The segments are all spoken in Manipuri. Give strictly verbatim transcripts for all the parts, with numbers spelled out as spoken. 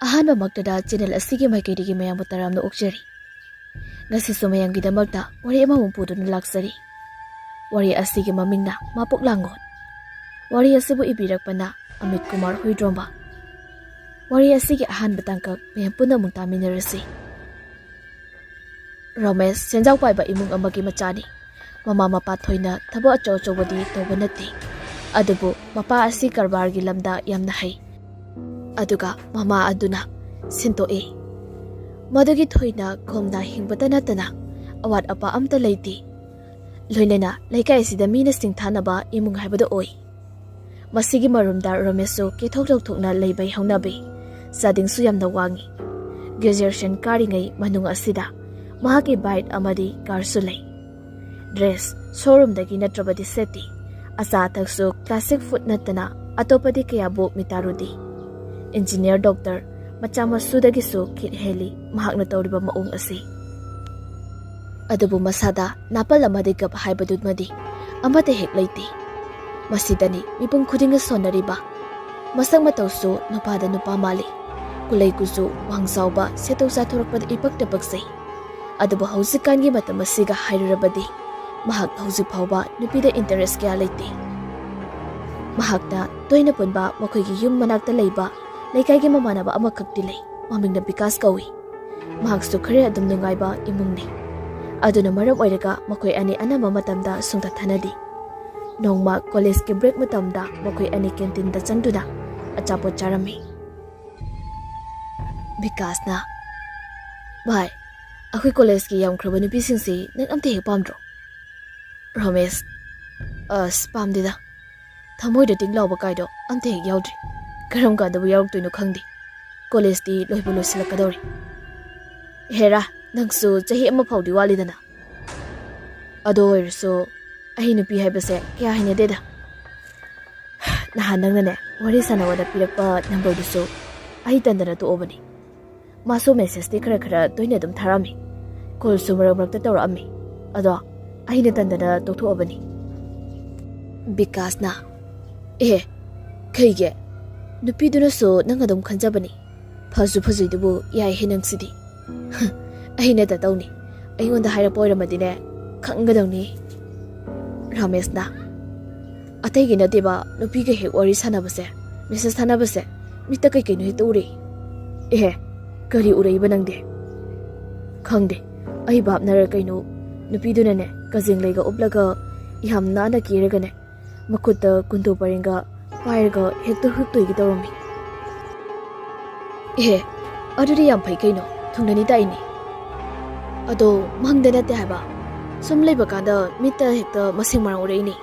ꯑꯍꯥꯟꯕꯃꯛꯇꯗ ꯆꯦꯅꯦꯜ ꯑꯁꯤꯒꯤ ꯃꯥꯏꯀꯩꯗꯒꯤ ꯃꯌꯥꯝꯕꯨ ꯇꯔꯥꯝꯅ ꯑꯣꯛꯆꯔꯤ꯫ ꯉꯁꯤꯁꯨ ꯃꯌꯥꯝꯒꯤꯗꯃꯛꯇ ꯋꯥꯔꯤ ꯑꯃꯃꯨꯛ ꯄꯨꯗꯨꯅ ꯂꯥꯛꯆꯔꯤ꯫ ꯋꯥꯔꯤ ꯑꯁꯤꯒꯤ ꯃꯃꯤꯡꯅ ꯃꯥꯄꯣꯛ ꯂꯥꯡꯒꯣꯜ꯫ ꯋꯥꯔꯤ ꯑꯁꯤꯕꯨ ꯏꯕꯤꯔꯛꯄꯅ ꯑꯃꯤꯠ ꯀꯨꯃꯥꯔ ꯍꯨꯏꯗ꯭ꯔꯣꯝꯕ꯫ ꯋꯥꯔꯤ ꯑꯁꯤꯒꯤ ꯑꯍꯥꯟꯕ ꯇꯥꯡꯀꯛ ꯃꯌꯥꯝ ꯄꯨꯟꯅ ꯑꯃꯨꯛ ꯇꯥꯃꯤꯟꯅꯔꯁꯤ꯫ ꯔꯣꯃꯦꯁ ꯁꯦꯟꯖꯥꯎ ꯄꯥꯏꯕ ꯏꯃꯨꯡ ꯑꯃꯒꯤ ꯃꯆꯥꯅꯤ꯫ ꯃꯃꯥ ꯃꯄꯥ ꯊꯣꯏꯅ ꯊꯕꯛ ꯑꯆꯧ ꯑꯆꯧꯕꯗꯤ ꯇꯧꯕ ꯅꯠꯇꯦ, ꯑꯗꯨꯕꯨ ꯃꯄꯥ ꯑꯁꯤ ꯀꯔꯕꯥꯔꯒꯤ ꯂꯝꯗ ꯌꯥꯝꯅ ꯍꯩ꯫ ꯑꯗꯨꯒ ꯃꯃꯥ ꯑꯗꯨꯅ ꯁꯤꯟꯗꯣꯛꯏ꯫ ꯃꯗꯨꯒꯤ ꯊꯣꯏꯅ ꯈꯣꯝꯅ ꯍꯤꯡꯕꯇ ꯅꯠꯇꯅ ꯑꯋꯥꯠ ꯑꯄꯥ ꯑꯝꯇ ꯂꯩꯇꯦ꯫ ꯂꯣꯏꯅꯅ ꯂꯩꯀꯥꯏ ꯑꯁꯤꯗ ꯃꯤꯅ ꯁꯤꯡꯊꯥꯅꯕ ꯏꯃꯨꯡ ꯍꯥꯏꯕꯗꯨ ꯑꯣꯏ꯫ ꯃꯁꯤꯒꯤ ꯃꯔꯨꯝꯗ ꯔꯣꯃꯦꯁꯁꯨ ꯀꯦꯊꯣꯛ ꯆꯧꯊꯣꯛꯅ ꯂꯩꯕꯩ ꯍꯧꯅꯕꯤ꯫ ꯆꯥꯗꯤꯡꯁꯨ ꯌꯥꯝꯅ ꯋꯥꯡꯉꯤ꯫ ꯒ꯭ꯔꯦꯖꯨꯑꯦꯁꯟ ꯀꯥꯔꯤꯉꯩ ꯃꯅꯨꯡ ꯑꯁꯤꯗ ꯃꯍꯥꯛꯀꯤ ꯕꯥꯏꯛ ꯑꯃꯗꯤ ꯀꯥꯔꯁꯨ ꯂꯩ꯫ ꯗ꯭ꯔꯦꯁ ꯁꯣꯔꯨꯝꯗꯒꯤ ꯅꯠꯇ꯭ꯔꯕꯗꯤ ꯁꯦꯠꯇꯦ꯫ ꯑꯆꯥ ꯑꯊꯛꯁꯨ ꯀ꯭ꯂꯥꯁꯤꯛ ꯐꯨꯗ ꯅꯠꯇꯅ ꯑꯇꯣꯞꯄꯗꯤ ꯀꯌꯥꯕꯨ ꯃꯤꯇꯥꯔꯨꯗꯦ꯫ ꯏꯟꯖꯤꯅꯤꯌꯥꯔ, ꯗꯣꯛꯇꯔ, ꯃꯆꯥ ꯃꯁꯨꯗꯒꯤꯁꯨ ꯈꯤꯠ ꯍꯦꯜꯂꯤ ꯃꯍꯥꯛꯅ ꯇꯧꯔꯤꯕ ꯃꯑꯣꯡ ꯑꯁꯤ꯫ ꯑꯗꯨꯕꯨ ꯃꯁꯥꯗ ꯅꯥꯄꯜ ꯑꯃꯗꯤ ꯒꯞ ꯍꯥꯏꯕꯗꯨꯃꯗꯤ ꯑꯃꯠꯇ ꯍꯦꯛ ꯂꯩꯇꯦ꯫ ꯃꯁꯤꯗꯅꯤ ꯃꯤꯄꯨꯝ ꯈꯨꯗꯤꯡꯅ ꯁꯣꯟꯅꯔꯤꯕ꯫ ꯃꯁꯛ ꯃꯇꯧꯁꯨ ꯅꯨꯄꯥꯗ ꯅꯨꯄꯥ ꯃꯥꯜꯂꯤ꯫ ꯀꯨꯂꯩ ꯀꯨꯆꯨ, ꯋꯥꯡ ꯆꯥꯎꯕ, ꯁꯦꯠꯊꯣꯛ ꯆꯥꯊꯣꯔꯛꯄꯗ ꯏꯄꯛꯇ ꯄꯛꯆꯩ꯫ ꯑꯗꯨꯕꯨ ꯍꯧꯖꯤꯛꯀꯥꯟꯒꯤ ꯃꯇꯝ ꯑꯁꯤꯒ ꯍꯥꯏꯔꯨꯔꯕꯗꯤ ꯃꯍꯥꯛ ꯍꯧꯖꯤꯛ ꯐꯥꯎꯕ ꯅꯨꯄꯤꯗ ꯏꯟꯇꯔꯦꯁ ꯀꯌꯥ ꯂꯩꯇꯦ꯫ ꯃꯍꯥꯛꯅ ꯇꯣꯏꯅ ꯄꯨꯟꯕ ꯃꯈꯣꯏꯒꯤ ꯌꯨꯝ ꯃꯅꯥꯛꯇ ꯂꯩꯕ ꯂꯩꯀꯥꯏꯒꯤ ꯃꯃꯥꯟꯅꯕ ꯑꯃꯈꯛꯇꯤ ꯂꯩ꯫ ꯃꯃꯤꯡꯅ ꯕꯤꯀꯥꯁ ꯀꯧꯏ꯫ ꯃꯍꯥꯛꯁꯨ ꯈꯔ ꯑꯗꯨꯝ ꯅꯨꯡꯉꯥꯏꯕ ꯏꯃꯨꯡꯅꯤ꯫ ꯑꯗꯨꯅ ꯃꯔꯝ ꯑꯣꯏꯔꯒ ꯃꯈꯣꯏ ꯑꯅꯤ ꯑꯅꯝꯕ ꯃꯇꯝꯗ ꯁꯨꯡꯊꯥ ꯊꯥꯅꯗꯦ꯫ ꯅꯣꯡꯃ ꯀꯣꯂꯦꯖꯀꯤ ꯕ꯭ꯔꯦꯛ ꯃꯇꯝꯗ ꯃꯈꯣꯏ ꯑꯅꯤ ꯀꯦꯟꯇꯤꯟꯗ ꯆꯪꯗꯨꯅ ꯑꯆꯥꯄꯣꯠ ꯆꯥꯔꯝꯃꯤ꯫ ꯕꯤꯀꯥꯁꯅ, "ꯚꯥꯏ, ꯑꯩꯈꯣꯏ ꯀꯣꯂꯦꯖꯀꯤ ꯌꯥꯝꯈ꯭ꯔꯕ ꯅꯨꯄꯤꯁꯤꯡꯁꯤ ꯅꯪ ꯑꯝꯇ ꯍꯦꯛ ꯄꯥꯝꯗ꯭ꯔꯣ?" ꯔꯣꯃꯦꯁ, "ꯑꯁ, ꯄꯥꯝꯗꯦꯗ꯫ ꯊꯃꯣꯏꯗ ꯇꯤꯡ ꯂꯥꯎꯕ ꯀꯥꯏꯗꯣ ꯑꯝꯇ ꯍꯦꯛ ꯌꯥꯎꯗ꯭ꯔꯤ꯫ ꯀꯔꯝ ꯀꯥꯟꯗꯕꯨ ꯌꯥꯎꯔꯛꯇꯣꯏꯅꯣ ꯈꯪꯗꯦ꯫ ꯀꯣꯂꯦꯖꯇꯤ ꯂꯣꯏꯕꯨ ꯂꯣꯏꯁꯤꯜꯂꯛꯀꯗꯧꯔꯦ꯫ ꯍꯦꯔꯥ, ꯅꯪꯁꯨ ꯆꯍꯤ ꯑꯃ ꯐꯥꯎꯗꯤ ꯋꯥꯠꯂꯤꯗꯅ꯫ ꯑꯗꯨ ꯑꯣꯏꯔꯁꯨ ꯑꯩ ꯅꯨꯄꯤ ꯍꯥꯏꯕꯁꯦ ꯀꯌꯥ ꯍꯩꯅꯗꯦꯗ꯫ ꯅꯍꯥꯟ ꯅꯪꯅꯅꯦ ꯋꯥꯔꯤ ꯁꯥꯟꯅꯕꯗ ꯄꯤꯔꯛꯄ ꯅꯝꯕꯔꯗꯨꯁꯨ ꯑꯩ ꯇꯟꯗꯅ ꯇꯣꯛꯑꯕꯅꯤ꯫ ꯃꯥꯁꯨ ꯃꯦꯁꯦꯖꯇꯤ ꯈꯔ ꯈꯔ ꯇꯣꯏꯅ ꯑꯗꯨꯝ ꯊꯥꯔꯛꯑꯝꯃꯤ, ꯀꯣꯜꯁꯨ ꯃꯔꯛ ꯃꯔꯛꯇ ꯇꯧꯔꯛꯑꯝꯃꯤ꯫ ꯑꯗꯣ ꯑꯩꯅ ꯇꯟꯗꯅ ꯇꯣꯛꯊꯣꯛꯑꯕꯅꯤ꯫" ꯕꯤꯀꯥꯁꯅ, "ꯑꯦ, ꯀꯩꯒꯤ? ꯅꯨꯄꯤꯗꯨꯅꯁꯨ ꯅꯪ ꯑꯗꯨꯝ ꯈꯟꯖꯕꯅꯤ꯫ ꯐꯁꯨ ꯐꯖꯩꯗꯨꯕꯨ ꯌꯥꯏꯍꯦ ꯅꯪꯁꯤꯗꯤ꯫ ꯑꯩꯅ ꯇꯧꯅꯤ꯫ ꯑꯩꯉꯣꯟꯗ ꯍꯥꯏꯔꯛꯄ ꯑꯣꯏꯔꯝꯃꯗꯤꯅꯦ, ꯈꯪꯒꯗꯧꯅꯤ꯫ ꯔꯥꯃꯦꯁꯅ, ꯑꯇꯩꯒꯤ ꯅꯠꯇꯦꯕ, ꯅꯨꯄꯤꯒ ꯍꯦꯛ ꯋꯥꯔꯤ ꯁꯥꯟꯅꯕꯁꯦ, ꯃꯦꯁꯦꯖ ꯊꯥꯅꯕꯁꯦ, ꯃꯤꯠꯇ ꯀꯩ ꯀꯩꯅꯣ ꯍꯦꯛꯇ ꯎꯔꯛꯏ꯫ ꯑꯦꯍꯦ, ꯀꯔꯤ ꯎꯔꯛꯏꯕ ꯅꯪꯗꯤ? ꯈꯪꯗꯦ, ꯑꯩ ꯚꯥꯞꯅꯔ ꯀꯩꯅꯣ, ꯅꯨꯄꯤꯗꯨꯅꯅꯦ ꯀꯖꯦꯡ ꯂꯩꯒ ꯎꯞꯂꯒ ꯌꯥꯝ ꯅꯥꯟꯅ ꯀꯦꯔꯒꯅꯦ, ꯃꯈꯨꯠꯇ ꯀꯨꯟꯗꯣ ꯄꯔꯦꯡꯒ ꯄꯥꯏꯔꯒ ꯍꯦꯛꯇ ꯍꯨꯛꯇꯣꯏꯒꯤ ꯇꯧꯔꯝꯃꯤ꯫ ꯑꯦꯍꯦ, ꯑꯗꯨꯗꯤ ꯌꯥꯝ ꯐꯩ ꯀꯩꯅꯣ, ꯊꯨꯡꯅꯅꯤ ꯇꯥꯛꯏꯅꯤ꯫ ꯑꯗꯣ ꯃꯪꯗ ꯅꯠꯇꯦ ꯍꯥꯏꯕ, ꯁꯨꯝ ꯂꯩꯕ ꯀꯥꯟꯗ ꯃꯤꯠꯇ ꯍꯦꯛꯇ ꯃꯁꯦꯡ ꯃꯔꯥꯡ ꯎꯔꯛꯏꯅꯤ꯫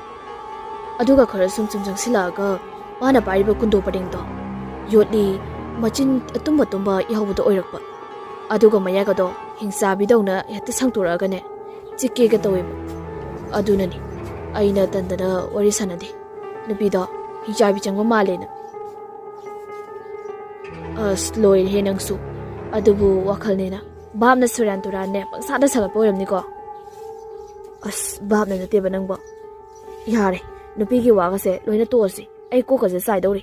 ꯑꯗꯨꯒ ꯈꯔ ꯁꯨꯝ ꯁꯨꯝ ꯆꯪꯁꯤꯜꯂꯛꯑꯒ ꯃꯥꯅ ꯄꯥꯏꯔꯤꯕ ꯀꯨꯟꯗꯣ ꯄꯔꯦꯡꯗꯣ ꯌꯣꯠꯂꯤ, ꯃꯆꯤꯟ ꯑꯇꯨꯝꯕ ꯇꯨꯝꯕ ꯌꯥꯎꯕꯗꯣ ꯑꯣꯏꯔꯛꯄ꯫ ꯑꯗꯨꯒ ꯃꯌꯥꯒꯗꯣ ꯍꯤꯡꯆꯥꯕꯤꯗꯧꯅ ꯍꯦꯛꯇ ꯁꯥꯡꯇꯣꯔꯛꯑꯒꯅꯦ, ꯆꯤꯛꯀꯦꯒ ꯇꯧꯋꯦꯕ꯫ ꯑꯗꯨꯅꯅꯤ ꯑꯩꯅ ꯇꯟꯗꯅ ꯋꯥꯔꯤ ꯁꯥꯟꯅꯗꯦ꯫ ꯅꯨꯄꯤꯗꯣ ꯍꯤꯡꯆꯥꯕꯤ ꯆꯪꯕ ꯃꯥꯜꯂꯦꯅ꯫ ꯑꯁ, ꯂꯣꯏꯔꯦꯍꯦ ꯅꯪꯁꯨ꯫ ꯑꯗꯨꯕꯨ ꯋꯥꯈꯜꯅꯦꯅ ꯚꯥꯞꯅ ꯁꯨꯔꯥꯟ ꯇꯨꯔꯥꯟꯅꯦ ꯄꯪꯁꯥꯗ ꯁꯥꯒꯠꯄ ꯑꯣꯏꯔꯝꯅꯤꯀꯣ꯫ ꯑꯁ, ꯚꯥꯞꯅ ꯅꯠꯇꯦꯕ ꯅꯪꯕꯣ꯫ ꯌꯥꯔꯦ, ꯅꯨꯄꯤꯒꯤ ꯋꯥꯒꯁꯦ ꯂꯣꯏꯅ ꯇꯣꯛꯑꯁꯤ꯫ ꯑꯩ ꯀꯣꯛꯀꯁꯦ ꯆꯥꯏꯗꯧꯔꯤ꯫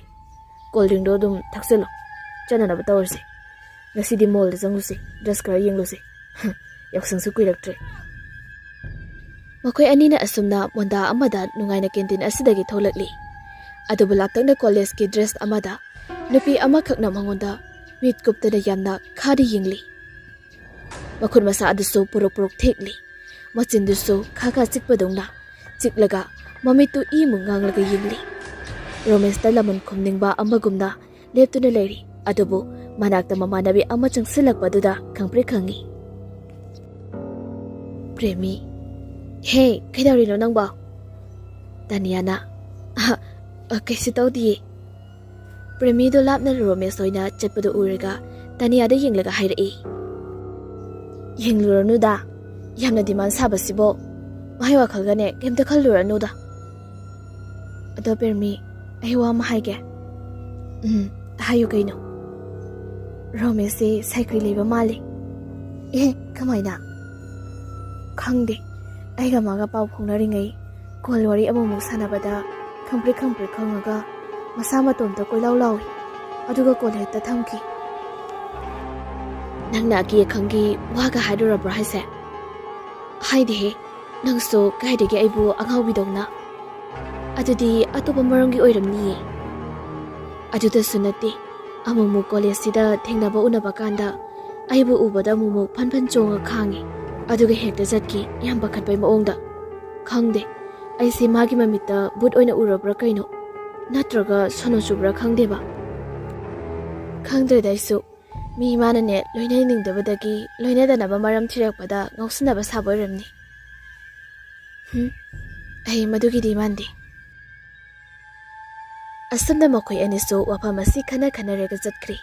ꯀꯣꯜ ꯗ꯭ꯔꯤꯡꯗꯣ ꯑꯗꯨꯝ ꯊꯛꯆꯤꯜꯂꯣ, ꯆꯠꯅꯅꯕ ꯇꯧꯔꯁꯤ꯫ ꯉꯁꯤꯗꯤ ꯃꯣꯜꯗ ꯆꯪꯉꯨꯁꯤ, ꯗ꯭ꯔꯦꯁ ꯈꯔ ꯌꯦꯡꯂꯨꯁꯤ꯫ ꯌꯥꯎꯁꯪꯁꯨ ꯀꯨꯏꯔꯛꯇ꯭ꯔꯦ꯫ ꯃꯈꯣꯏ ꯑꯅꯤꯅ ꯑꯁꯨꯝꯅ ꯃꯣꯟꯗꯥ ꯑꯃꯗ ꯅꯨꯡꯉꯥꯏꯅ ꯀꯦꯟꯇꯤꯟ ꯑꯁꯤꯗꯒꯤ ꯊꯣꯛꯂꯛꯂꯤ꯫ ꯑꯗꯨꯕꯨ ꯂꯥꯞꯇꯛꯅ ꯀꯣꯂꯦꯖꯀꯤ ꯗ꯭ꯔꯦꯁ ꯑꯃꯗ ꯅꯨꯄꯤ ꯑꯃꯈꯛꯅ ꯃꯉꯣꯟꯗ ꯃꯤꯠ ꯀꯨꯞꯇꯅ ꯌꯥꯝꯅ ꯈꯥꯗ ꯌꯦꯡꯂꯤ꯫ ꯃꯈꯨꯠ ꯃꯁꯥ ꯑꯗꯨꯁꯨ ꯄꯨꯔꯨꯛ ꯄꯨꯔꯨꯛ ꯊꯦꯛꯂꯤ꯫ ꯃꯆꯤꯟꯗꯨꯁꯨ ꯈꯥ ꯈꯥ ꯆꯤꯛꯄꯗꯧꯅ ꯆꯤꯛꯂꯒ ꯃꯃꯤꯠꯇꯨ ꯏꯃꯨꯛ ꯉꯥꯡꯂꯒ ꯌꯦꯡꯂꯤ꯫ ꯔꯣꯃꯦꯁꯇ ꯂꯃꯟ ꯈꯨꯝꯅꯤꯡꯕ ꯑꯃꯒꯨꯝꯅ ꯂꯦꯞꯇꯨꯅ ꯂꯩꯔꯤ꯫ ꯑꯗꯨꯕꯨ ꯃꯅꯥꯛꯇ ꯃꯃꯥꯟꯅꯕꯤ ꯑꯃ ꯆꯪꯁꯤꯜꯂꯛꯄꯗꯨꯗ ꯈꯪꯄ꯭ꯔꯦꯛ ꯈꯪꯉꯤ꯫ "ꯄ꯭ꯔꯦꯃꯤ, ꯍꯦ, ꯀꯩꯗꯧꯔꯤꯅꯣ ꯅꯪꯕꯣ?" ꯇꯥꯅꯤꯌꯥꯅ, "ꯑ, ꯑ, ꯀꯩꯁꯨ ꯇꯧꯗꯤꯌꯦ꯫" ꯄ꯭ꯔꯦꯃꯤꯗꯣ ꯂꯥꯞꯅ ꯔꯣꯃꯦꯁ ꯍꯣꯏꯅ ꯆꯠꯄꯗꯨ ꯎꯔꯒ ꯇꯥꯅꯤꯌꯥꯗ ꯌꯦꯡꯂꯒ ꯍꯥꯏꯔꯛꯏ, "ꯌꯦꯡꯂꯨꯔꯅꯨꯗ, ꯌꯥꯝꯅ ꯗꯤꯃꯥꯟ ꯁꯥꯕꯁꯤꯕꯣ꯫ ꯃꯥꯏ ꯋꯥꯈꯜꯒꯅꯦ ꯀꯩꯝꯇ ꯈꯜꯂꯨꯔꯅꯨꯗ꯫ ꯑꯗꯣ ꯄ꯭ꯔꯦꯃꯤ, ꯑꯩ ꯋꯥ ꯑꯃ ꯍꯥꯏꯒꯦ꯫" "ꯎꯝ, ꯍꯥꯏꯌꯨ ꯀꯩꯅꯣ?" "ꯔꯣꯃꯦꯁꯁꯦ ꯁꯥꯏꯀ꯭ꯔꯤ ꯂꯩꯕ ꯃꯥꯜꯂꯦ꯫" "ꯑꯦ, ꯀꯃꯥꯏꯅ?" "ꯈꯪꯗꯦ, ꯑꯩꯒ ꯃꯥꯒ ꯄꯥꯎ ꯐꯥꯎꯅꯔꯤꯉꯩ ꯀꯣꯜ ꯋꯥꯔꯤ ꯑꯃꯨꯛꯃꯨꯛ ꯁꯥꯟꯅꯕꯗ ꯈꯪꯄ꯭ꯔꯦꯛ ꯈꯪꯄ꯭ꯔꯦꯛ ꯈꯪꯉꯒ ꯃꯁꯥ ꯃꯇꯣꯝꯇ ꯀꯣꯏꯂꯥꯎ ꯂꯥꯎꯏ, ꯑꯗꯨꯒ ꯀꯣꯜ ꯍꯦꯛꯇ ꯊꯝꯈꯤ꯫ ꯅꯪꯅ ꯑꯀꯤ ꯑꯈꯪꯒꯤ ꯋꯥꯒ ꯍꯥꯏꯔꯨꯔꯕ꯭ꯔꯣ ꯍꯥꯏꯁꯦ? ꯍꯥꯏꯗꯦꯍꯦ, ꯅꯪꯁꯨ ꯀꯥꯏꯗꯒꯤ ꯑꯩꯕꯨ ꯑꯉꯥꯎꯕꯤꯗꯧꯅ? ꯑꯗꯨꯗꯤ ꯑꯇꯣꯞꯄ ꯃꯔꯝꯒꯤ ꯑꯣꯏꯔꯝꯅꯤꯌꯦ꯫ ꯑꯗꯨꯗꯁꯨ ꯅꯠꯇꯦ, ꯑꯃꯨꯛꯃꯨꯛ ꯀꯣꯂꯦꯖꯁꯤꯗ ꯊꯦꯡꯅꯕ ꯎꯅꯕ ꯀꯥꯟꯗ ꯑꯩꯕꯨ ꯎꯕꯗ ꯑꯃꯨꯛꯃꯨꯛ ꯐꯟ ꯐꯟ ꯆꯣꯡꯉ ꯈꯥꯡꯉꯤ, ꯑꯗꯨꯒ ꯍꯦꯛꯇ ꯆꯠꯈꯤ, ꯌꯥꯝ ꯄꯥꯈꯠꯄꯩ ꯃꯑꯣꯡꯗ꯫ ꯈꯪꯗꯦ, ꯑꯩꯁꯦ ꯃꯥꯒꯤ ꯃꯃꯤꯠꯇ ꯕꯨꯠ ꯑꯣꯏꯅ ꯎꯔꯕ꯭ꯔꯥ ꯀꯩꯅꯣ, ꯅꯠꯇ꯭ꯔꯒ ꯁꯣꯅꯣ ꯆꯨꯕ꯭ꯔꯥ ꯈꯪꯗꯦꯕ꯫ ꯈꯪꯗ꯭ꯔꯦꯗ ꯑꯩꯁꯨ, ꯃꯤ ꯃꯥꯅꯅꯦ ꯂꯣꯏꯅꯅꯤꯡꯗꯕꯗꯒꯤ ꯂꯣꯏꯅꯗꯅꯕ ꯃꯔꯝ ꯊꯤꯔꯛꯄꯗ ꯉꯥꯎꯁꯤꯟꯅꯕ ꯁꯥꯕ ꯑꯣꯏꯔꯝꯅꯤ꯫ ꯍꯨꯝ, ꯑꯩ ꯃꯗꯨꯒꯤꯗꯤ ꯃꯥꯟꯗꯦ꯫ ꯑꯁꯨꯝꯅ ꯃꯈꯣꯏ ꯑꯅꯤꯁꯨ ꯋꯥꯐꯝ ꯑꯁꯤ ꯈꯟꯅ ꯈꯟꯅꯔꯒ ꯆꯠꯈ꯭ꯔꯦ꯫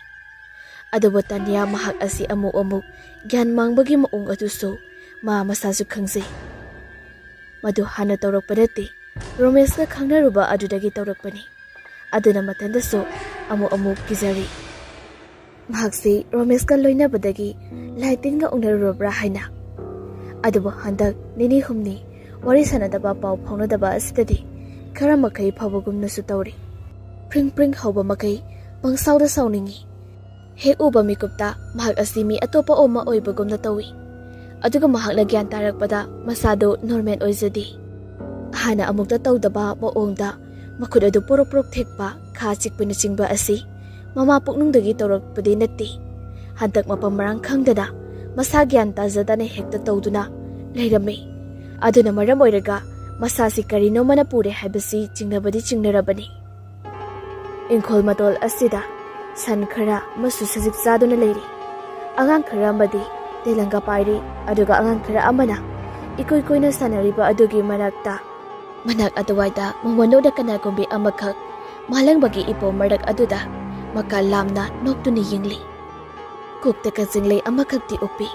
ꯑꯗꯨꯕꯨ ꯇꯥꯅꯤꯌꯥ ꯃꯍꯥꯛ ꯑꯁꯤ ꯑꯃꯨꯛ ꯑꯃꯨꯛ ꯒ꯭ꯌꯥꯟ ꯃꯥꯡꯕꯒꯤ ꯃꯑꯣꯡ ꯑꯗꯨꯁꯨ ꯃꯥ ꯃꯁꯥꯁꯨ ꯈꯪꯖꯩ꯫ ꯃꯗꯨ ꯍꯥꯟꯅ ꯇꯧꯔꯛꯄ ꯅꯠꯇꯦ, ꯔꯣꯃꯦꯁꯀ ꯈꯪꯅꯔꯨꯕ ꯑꯗꯨꯗꯒꯤ ꯇꯧꯔꯛꯄꯅꯤ꯫ ꯑꯗꯨꯅ ꯃꯊꯟꯇꯁꯨ ꯑꯃꯨꯛ ꯑꯃꯨꯛ ꯀꯤꯖꯔꯤ꯫ ꯃꯍꯥꯛꯁꯤ ꯔꯣꯃꯦꯁꯀ ꯂꯣꯏꯅꯕꯗꯒꯤ ꯂꯥꯏ ꯇꯤꯟꯒ ꯎꯅꯔꯨꯔꯕ꯭ꯔꯥ ꯍꯥꯏꯅ꯫ ꯑꯗꯨꯕꯨ ꯍꯟꯗꯛ ꯅꯤꯅꯤ ꯍꯨꯝꯅꯤ ꯋꯥꯔꯤ ꯁꯥꯟꯅꯗꯕ, ꯄꯥꯎ ꯐꯥꯎꯅꯗꯕ ꯑꯁꯤꯗꯗꯤ ꯈꯔ ꯃꯈꯩ ꯐꯕꯒꯨꯝꯅꯁꯨ ꯇꯧꯔꯤ꯫ ꯄ꯭ꯔꯤꯡ ꯄ꯭ꯔꯤꯡ ꯍꯧꯕ ꯃꯈꯩ ꯄꯪꯁꯥꯎꯗ ꯁꯥꯎꯅꯤꯡꯏ꯫ ꯍꯦꯛ ꯎꯕ ꯃꯤꯀꯨꯞꯇ ꯃꯍꯥꯛ ꯑꯁꯤ ꯃꯤ ꯑꯇꯣꯞꯄ ꯑꯃ ꯑꯣꯏꯕꯒꯨꯝꯅ ꯇꯧꯏ꯫ ꯑꯗꯨꯒ ꯃꯍꯥꯛꯅ ꯒ꯭ꯌꯥꯟ ꯇꯥꯔꯛꯄꯗ ꯃꯁꯥꯗꯨ ꯅꯣꯔꯃꯦꯜ ꯑꯣꯏꯖꯗꯦ꯫ ꯍꯥꯟꯅ ꯑꯃꯨꯛꯇ ꯇꯧꯗꯕ ꯃꯑꯣꯡꯗ ꯃꯈꯨꯠ ꯑꯗꯨ ꯄꯣꯔꯣꯛ ꯄꯣꯔꯣꯛ ꯊꯦꯛꯄ, ꯈꯥ ꯆꯤꯛꯄꯅꯆꯤꯡꯕ ꯑꯁꯤ ꯃꯃꯥ ꯄꯨꯛꯅꯨꯡꯗꯒꯤ ꯇꯧꯔꯛꯄꯗꯤ ꯅꯠꯇꯦ꯫ ꯍꯟꯗꯛ ꯃꯐꯝ ꯃꯔꯥꯡ ꯈꯪꯗꯅ ꯃꯁꯥ ꯒ꯭ꯌꯥꯟ ꯇꯥꯖꯗꯅ ꯍꯦꯛꯇ ꯇꯧꯗꯨꯅ ꯂꯩꯔꯝꯃꯤ꯫ ꯑꯗꯨꯅ ꯃꯔꯝ ꯑꯣꯏꯔꯒ ꯃꯁꯥꯁꯤ ꯀꯔꯤꯅꯣꯃꯅ ꯄꯨꯔꯦ ꯍꯥꯏꯕꯁꯤ ꯆꯤꯡꯅꯕꯗꯤ ꯆꯤꯡꯅꯔꯕꯅꯤ꯫ ꯏꯪꯈꯣꯜ ꯃꯇꯣꯜ ꯑꯁꯤꯗ ꯁꯟ ꯈꯔ ꯑꯃꯁꯨ ꯁꯖꯤꯛ ꯆꯥꯗꯨꯅ ꯂꯩꯔꯤ꯫ ꯑꯉꯥꯡ ꯈꯔ ꯑꯃꯗꯤ ꯇꯦꯂꯪꯒ ꯄꯥꯏꯔꯤ, ꯑꯗꯨꯒ ꯑꯉꯥꯡ ꯈꯔ ꯑꯃꯅ ꯏꯀꯨꯏ ꯀꯨꯏꯅ ꯁꯥꯟꯅꯔꯤꯕ ꯑꯗꯨꯒꯤ ꯃꯔꯛꯇ, ꯃꯅꯥꯛ ꯑꯗꯨꯋꯥꯏꯗ ꯃꯃꯣꯟ ꯅꯣꯛꯅ ꯀꯅꯥꯒꯨꯝꯕꯤ ꯑꯃꯈꯛ ꯃꯥꯂꯪꯕꯒꯤ ꯏꯄꯣꯝ ꯃꯔꯛ ꯑꯗꯨꯗ ꯃꯀꯥ ꯂꯥꯝꯅ ꯅꯣꯛꯇꯨꯅ ꯌꯦꯡꯂꯤ꯫ ꯀꯣꯛꯇ ꯀꯖꯤꯡꯂꯩ ꯑꯃꯈꯛꯇꯤ ꯎꯞꯄꯤ꯫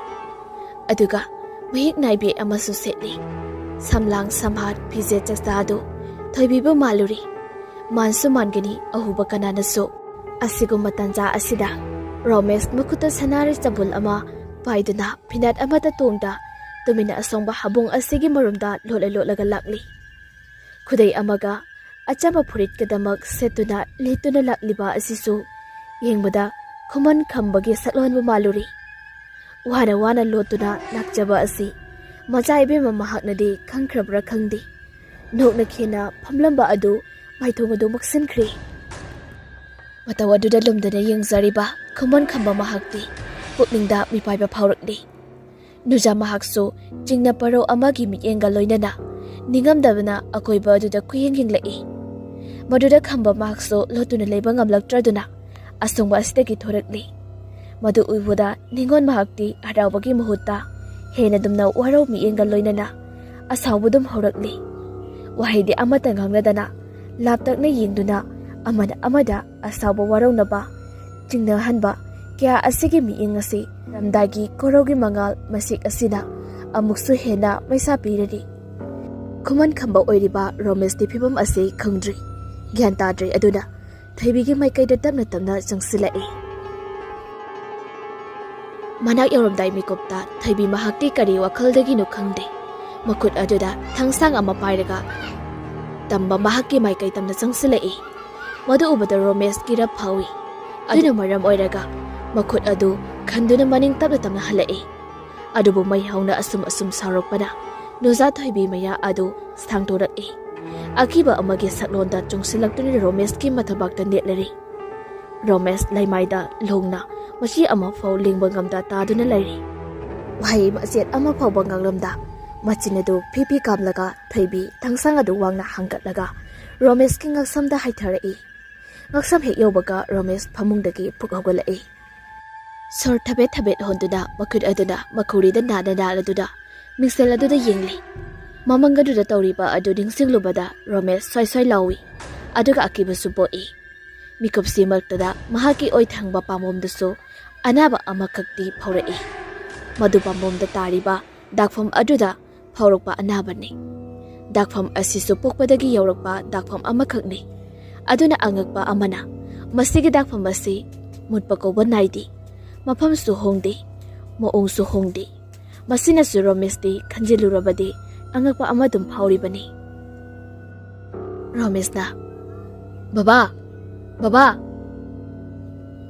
ꯑꯗꯨꯒ ꯃꯍꯤꯛ ꯅꯥꯏꯕꯤ ꯑꯃꯁꯨ ꯁꯦꯠꯂꯤ꯫ ꯁꯝꯂꯥꯡ ꯁꯝꯍꯥꯠ ꯐꯤꯖꯦꯠ ꯆꯛꯆꯥ ꯑꯗꯨ ꯊꯣꯏꯕꯤꯕꯨ ꯃꯥꯜꯂꯨꯔꯤ꯫ ꯃꯥꯟꯁꯨ ꯃꯥꯟꯒꯅꯤ ꯑꯍꯨꯕ ꯀꯅꯥꯅꯁꯨ꯫ ꯑꯁꯤꯒꯨꯝꯕ ꯇꯟꯖꯥ ꯑꯁꯤꯗ ꯔꯣꯃꯦꯁ ꯃꯈꯨꯠꯇ ꯁꯅꯥꯔꯩ ꯆꯕꯨꯜ ꯑꯃ ꯄꯥꯏꯗꯨꯅ ꯐꯤꯅꯥꯠ ꯑꯃꯠꯇ ꯇꯣꯡꯗ ꯇꯨꯃꯤꯟꯅ ꯑꯁꯣꯡꯕ ꯍꯥꯕꯨꯡ ꯑꯁꯤꯒꯤ ꯃꯔꯨꯝꯗ ꯂꯣꯠꯂ ꯂꯣꯠꯂꯒ ꯂꯥꯛꯂꯤ꯫ ꯈꯨꯗꯩ ꯑꯃꯒ ꯑꯆꯝꯕ ꯐꯨꯔꯤꯠꯀꯗꯃꯛ ꯁꯦꯠꯇꯨꯅ ꯂꯤꯠꯇꯨꯅ ꯂꯥꯛꯂꯤꯕ ꯑꯁꯤꯁꯨ ꯌꯦꯡꯕꯗ ꯈꯨꯃꯟ ꯈꯝꯕꯒꯤ ꯁꯛꯂꯣꯟꯕꯨ ꯃꯥꯜꯂꯨꯔꯤ꯫ ꯋꯥꯅ ꯋꯥꯅ ꯂꯣꯠꯇꯨꯅ ꯂꯥꯛꯆꯕ ꯑꯁꯤ ꯃꯆꯥ ꯏꯕꯦꯝꯃ ꯃꯍꯥꯛꯅꯗꯤ ꯈꯪꯈ꯭ꯔꯕ꯭ꯔꯥ ꯈꯪꯗꯦ, ꯅꯣꯛꯅ ꯈꯦꯅ ꯐꯝꯂꯝꯕ ꯑꯗꯨ ꯃꯥꯏꯊꯣꯡ ꯑꯗꯨ ꯃꯛꯁꯤꯟꯈ꯭ꯔꯦ꯫ ꯃꯇꯧ ꯑꯗꯨꯗ ꯂꯨꯝꯗꯅ ꯌꯦꯡꯖꯔꯤꯕ ꯈꯨꯃꯟ ꯈꯝꯕ ꯃꯍꯥꯛꯇꯤ ꯄꯨꯛꯅꯤꯡꯗ ꯃꯤꯄꯥꯏꯕ ꯐꯥꯎꯔꯛꯂꯤ꯫ ꯅꯨꯖꯥ ꯃꯍꯥꯛꯁꯨ ꯆꯤꯡꯅ ꯄꯔꯧ ꯑꯃꯒꯤ ꯃꯤꯠꯌꯦꯡꯒ ꯂꯣꯏꯅꯅ ꯅꯤꯡꯉꯝꯗꯕꯅ ꯑꯀꯣꯏꯕ ꯑꯗꯨꯗ ꯀꯨꯌꯦꯡ ꯌꯦꯡꯂꯛꯏ꯫ ꯃꯗꯨꯗ ꯈꯝꯕ ꯃꯍꯥꯛꯁꯨ ꯂꯣꯠꯇꯨꯅ ꯂꯩꯕ ꯉꯝꯂꯛꯇ꯭ꯔꯗꯨꯅ ꯑꯁꯣꯡꯕ ꯑꯁꯤꯗꯒꯤ ꯊꯣꯔꯛꯂꯤ꯫ ꯃꯗꯨ ꯎꯕꯗ ꯅꯤꯉꯣꯜ ꯃꯍꯥꯛꯇꯤ ꯍꯔꯥꯎꯕꯒꯤ ꯃꯍꯨꯠꯇ ꯍꯦꯟꯅ ꯗꯨꯝꯅ ꯋꯥꯔꯧ ꯃꯤꯠꯌꯦꯡꯒ ꯂꯣꯏꯅꯅ ꯑꯁꯥꯎꯕꯗꯨꯝ ꯍꯧꯔꯛꯂꯤ꯫ ꯋꯥꯍꯩꯗꯤ ꯑꯃꯠꯇ ꯉꯥꯡꯅꯗꯅ ꯂꯥꯞꯇꯛꯅ ꯌꯦꯡꯗꯨꯅ ꯑꯃꯅ ꯑꯃꯗ ꯑꯁꯥꯎꯕ ꯋꯥꯔꯧꯅꯕ ꯆꯤꯡꯅꯍꯟꯕ ꯀꯌꯥ ꯑꯁꯤꯒꯤ ꯃꯤꯠꯌꯦꯡ ꯑꯁꯤ ꯂꯝꯗꯥꯏꯒꯤ ꯀꯣꯔꯧꯒꯤ ꯃꯉꯥꯜ ꯃꯁꯤꯛ ꯑꯁꯤꯅ ꯑꯃꯨꯛꯁꯨ ꯍꯦꯟꯅ ꯃꯩꯁꯥ ꯄꯤꯔꯔꯤ꯫ ꯈꯨꯃꯟ ꯈꯝꯕ ꯑꯣꯏꯔꯤꯕ ꯔꯣꯃꯦꯁꯇꯤ ꯐꯤꯕꯝ ꯑꯁꯤ ꯈꯪꯗ꯭ꯔꯤ, ꯒ꯭ꯌꯥꯟ ꯇꯥꯗ꯭ꯔꯤ꯫ ꯑꯗꯨꯅ ꯊꯣꯏꯕꯤꯒꯤ ꯃꯥꯏꯀꯩꯗ ꯇꯞꯅ ꯇꯞꯅ ꯆꯪꯁꯤꯜꯂꯛꯏ꯫ ꯃꯅꯥꯛ ꯌꯧꯔꯝꯗꯥꯏ ꯃꯤꯀꯨꯞꯇ ꯊꯣꯏꯕꯤ ꯃꯍꯥꯛꯇꯤ ꯀꯔꯤ ꯋꯥꯈꯜꯗꯒꯤꯅꯣ ꯈꯪꯗꯦ, ꯃꯈꯨꯠ ꯑꯗꯨꯗ ꯊꯥꯡꯁꯥꯡ ꯑꯃ ꯄꯥꯏꯔꯒ ꯇꯝꯕ ꯃꯍꯥꯛꯀꯤ ꯃꯥꯏꯀꯩ ꯇꯝꯅ ꯆꯪꯁꯤꯜꯂꯛꯏ꯫ ꯃꯗꯨ ꯎꯕꯗ ꯔꯣꯃꯦꯁꯀꯤ ꯔꯞ ꯐꯥꯎꯏ꯫ ꯑꯗꯨꯅ ꯃꯔꯝ ꯑꯣꯏꯔꯒ ꯃꯈꯨꯠ ꯑꯗꯨ ꯈꯟꯗꯨꯅ ꯃꯅꯤꯡ ꯇꯞꯅ ꯇꯞꯅ ꯍꯜꯂꯛꯏ꯫ ꯑꯗꯨꯕꯨ ꯃꯩ ꯍꯧꯅ ꯑꯁꯨꯝ ꯑꯁꯨꯝ ꯁꯥꯎꯔꯛꯄꯅ ꯅꯨꯖꯥ ꯊꯣꯏꯕꯤ ꯃꯌꯥ ꯑꯗꯨ ꯁꯥꯡꯗꯣꯔꯛꯏ꯫ ꯑꯀꯤꯕ ꯑꯃꯒꯤ ꯁꯛꯂꯣꯟꯗ ꯆꯨꯡꯁꯤꯜꯂꯛꯇꯨꯅ ꯔꯣꯃꯦꯁꯀꯤ ꯃꯊꯕꯥꯛꯇ ꯅꯦꯠꯂꯔꯤ꯫ ꯔꯣꯃꯦꯁ ꯂꯩꯃꯥꯏꯗ ꯂꯣꯡꯅ ꯃꯆꯤ ꯑꯃꯐꯥꯎ ꯂꯦꯡꯕ ꯉꯝꯗ ꯇꯥꯗꯨꯅ ꯂꯩꯔꯤ꯫ ꯋꯥꯍꯩ ꯃꯆꯦꯠ ꯑꯃ ꯐꯥꯎꯕ ꯉꯥꯡꯂꯝꯗ ꯃꯆꯤꯟ ꯑꯗꯨ ꯐꯤ ꯐꯤ ꯀꯥꯝꯂꯒ ꯊꯣꯏꯕꯤ ꯊꯥꯡꯁꯥꯡ ꯑꯗꯨ ꯋꯥꯡꯅ ꯍꯥꯡꯒꯠꯂꯒ ꯔꯣꯃꯦꯁꯀꯤ ꯉꯛꯁꯝꯗ ꯍꯥꯏꯊꯔꯛꯏ꯫ ꯉꯛꯁꯝ ꯍꯦꯛ ꯌꯧꯕꯒ ꯔꯣꯃꯦꯁ ꯐꯃꯨꯡꯗꯒꯤ ꯐꯨꯛ ꯍꯧꯒꯠꯂꯛꯏ꯫ ꯁꯣꯔ ꯊꯕꯦꯠ ꯊꯕꯦꯠ ꯍꯣꯟꯗꯨꯅ ꯃꯈꯨꯠ ꯑꯗꯨꯅ ꯃꯈꯧꯔꯤꯗ ꯅꯥꯟꯅ ꯅꯥꯜꯂꯗꯨꯅ ꯃꯤꯡꯁꯦꯜ ꯑꯗꯨꯗ ꯌꯦꯡꯂꯤ꯫ ꯃꯃꯪ ꯑꯗꯨꯗ ꯇꯧꯔꯤꯕ ꯑꯗꯨ ꯅꯤꯡꯁꯤꯡꯂꯨꯕꯗ ꯔꯣꯃꯦꯁ ꯁ꯭ꯋꯥꯏ ꯁ꯭ꯋꯥꯏ ꯂꯥꯎꯏ, ꯑꯗꯨꯒ ꯑꯀꯤꯕꯁꯨ ꯄꯣꯛꯏ꯫ ꯃꯤꯀꯨꯞꯁꯤ ꯃꯔꯛꯇꯗ ꯃꯍꯥꯛꯀꯤ ꯑꯣꯏ ꯊꯪꯕ ꯄꯥꯝꯕꯣꯝꯗꯁꯨ ꯑꯅꯥꯕ ꯑꯃꯈꯛꯇꯤ ꯐꯥꯎꯔꯛꯏ꯫ ꯃꯗꯨ ꯄꯥꯝꯕꯣꯝꯗ ꯇꯥꯔꯤꯕ ꯗꯥꯛꯐꯝ ꯑꯗꯨꯗ ꯐꯥꯎꯔꯛꯄ ꯑꯅꯥꯕꯅꯤ꯫ ꯗꯥꯛꯐꯝ ꯑꯁꯤꯁꯨ ꯄꯣꯛꯄꯗꯒꯤ ꯌꯧꯔꯛꯄ ꯗꯥꯛꯐꯝ ꯑꯃꯈꯛꯅꯤ꯫ ꯑꯗꯨꯅ ꯑꯉꯛꯄ ꯑꯃꯅ, ꯃꯁꯤꯒꯤ ꯗꯥꯛꯐꯝ ꯑꯁꯤ ꯃꯨꯠꯄ ꯀꯧꯕ ꯅꯥꯏꯗꯦ꯫ ꯃꯐꯝꯁꯨ ꯍꯣꯡꯗꯦ, ꯃꯑꯣꯡꯁꯨ ꯍꯣꯡꯗꯦ꯫ ꯃꯁꯤꯅꯁꯨ ꯔꯣꯃꯦꯁꯇꯤ ꯈꯟꯖꯤꯜꯂꯨꯔꯕꯗꯤ ꯑꯉꯛꯄ ꯑꯃ ꯑꯗꯨꯝ ꯐꯥꯎꯔꯤꯕꯅꯤ꯫ ꯔꯣꯃꯦꯁꯅ, "ꯕꯕꯥ! ꯕꯕꯥ!"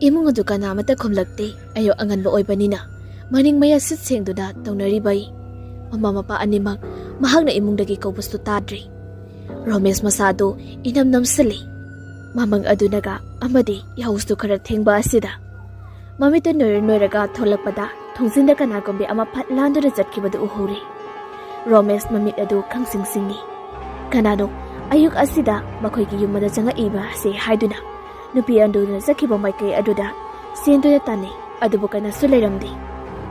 ꯏꯃꯨꯡ ꯑꯗꯨ ꯀꯅꯥ ꯑꯃꯠꯇ ꯈꯨꯝꯂꯛꯇꯦ꯫ ꯑꯌꯨꯛ ꯑꯉꯟꯕ ꯑꯣꯏꯕꯅꯤꯅ ꯃꯅꯤꯡ ꯃꯌꯥ ꯁꯤꯠ ꯁꯦꯡꯗꯨꯅ ꯇꯧꯅꯔꯤꯕꯩ ꯃꯃꯥ ꯃꯄꯥ ꯑꯅꯤꯃꯛ ꯃꯍꯥꯛꯅ ꯏꯃꯨꯡꯗꯒꯤ ꯀꯧꯕꯁꯨ ꯇꯥꯗ꯭ꯔꯦ꯫ ꯔꯣꯃꯦꯁ ꯃꯁꯥꯗꯨ ꯏꯅꯝ ꯅꯝꯁꯤꯜꯂꯤ꯫ ꯃꯃꯪ ꯑꯗꯨꯅꯒ ꯑꯃꯗꯤ ꯌꯥꯍꯧꯁꯨ ꯈꯔ ꯊꯦꯡꯕ ꯑꯁꯤꯗ ꯃꯃꯤꯠꯇ ꯅꯣꯏꯔ ꯅꯣꯏꯔꯒ ꯊꯣꯛꯂꯛꯄꯗ ꯊꯣꯡꯖꯤꯟꯗ ꯀꯅꯥꯒꯨꯝꯕꯤ ꯑꯃ ꯐꯠ ꯂꯥꯟꯗꯨꯅ ꯆꯠꯈꯤꯕꯗꯨ ꯎꯍꯧꯔꯦ꯫ ꯔꯣꯃꯦꯁ ꯃꯃꯤꯠ ꯑꯗꯨ ꯈꯪꯁꯤꯡ ꯁꯤꯡꯏ꯫ ꯀꯅꯥꯅꯣ ꯑꯌꯨꯛ ꯑꯁꯤꯗ ꯃꯈꯣꯏꯒꯤ ꯌꯨꯝ ꯑꯗꯨ ꯆꯪꯉꯛꯏꯕ ꯑꯁꯤ ꯍꯥꯏꯗꯨꯅ ꯅꯨꯄꯤ ꯑꯗꯨꯅ ꯆꯠꯈꯤꯕ ꯃꯥꯏꯀꯩ ꯑꯗꯨꯗ ꯆꯦꯟꯗꯨꯅ ꯇꯥꯟꯅꯩ, ꯑꯗꯨꯕꯨ ꯀꯅꯥꯁꯨ ꯂꯩꯔꯝꯗꯦ꯫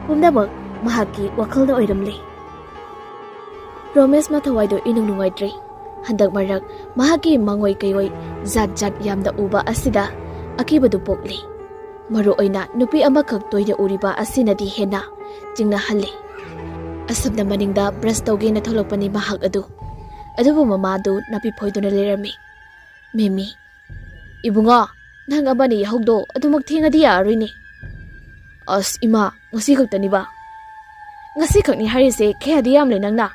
ꯄꯨꯝꯅꯃꯛ ꯃꯍꯥꯛꯀꯤ ꯋꯥꯈꯜꯗ ꯑꯣꯏꯔꯝꯂꯦ꯫ ꯔꯣꯃꯦꯁ ꯃꯊꯋꯥꯏꯗꯣ ꯏꯅꯨꯡ ꯅꯨꯡꯉꯥꯏꯇ꯭ꯔꯦ꯫ ꯍꯟꯗꯛ ꯃꯔꯛ ꯃꯍꯥꯛꯀꯤ ꯃꯉꯣꯏ ꯀꯩꯑꯣꯏ ꯖꯥꯠ ꯖꯥꯠ ꯌꯥꯝꯅ ꯎꯕ ꯑꯁꯤꯗ ꯑꯀꯤꯕꯗꯨ ꯄꯣꯛꯂꯤ꯫ ꯃꯔꯨ ꯑꯣꯏꯅ ꯅꯨꯄꯤ ꯑꯃꯈꯛ ꯇꯣꯏꯅ ꯎꯔꯤꯕ ꯑꯁꯤꯅꯗꯤ ꯍꯦꯟꯅ ꯆꯤꯡꯅꯍꯜꯂꯤ꯫ ꯑꯁꯨꯝꯅ ꯃꯅꯤꯡꯗ ꯕ꯭ꯔꯁ ꯇꯧꯒꯦꯅ ꯊꯣꯛꯂꯛꯄꯅꯤ ꯃꯍꯥꯛ ꯑꯗꯨ꯫ ꯑꯗꯨꯕꯨ ꯃꯃꯥꯗꯨ ꯅꯥꯄꯤ ꯐꯣꯏꯗꯨꯅ ꯂꯩꯔꯝꯃꯤ꯫ "ꯃꯦꯃꯤ, ꯏꯕꯨꯡꯉꯣ, ꯅꯪ ꯑꯃꯅ ꯌꯥꯍꯧꯗꯣ ꯑꯗꯨꯃꯛ ꯊꯦꯡꯉꯗꯤ ꯌꯥꯔꯔꯣꯏꯅꯦ꯫" "ꯑꯁ ꯏꯃꯥ, ꯉꯁꯤ ꯈꯛꯇꯅꯤꯕ꯫" "ꯉꯁꯤ ꯈꯛꯅꯤ ꯍꯥꯏꯔꯤꯁꯦ ꯀꯌꯥꯗꯤ ꯌꯥꯝꯂꯦ ꯅꯪꯅ?"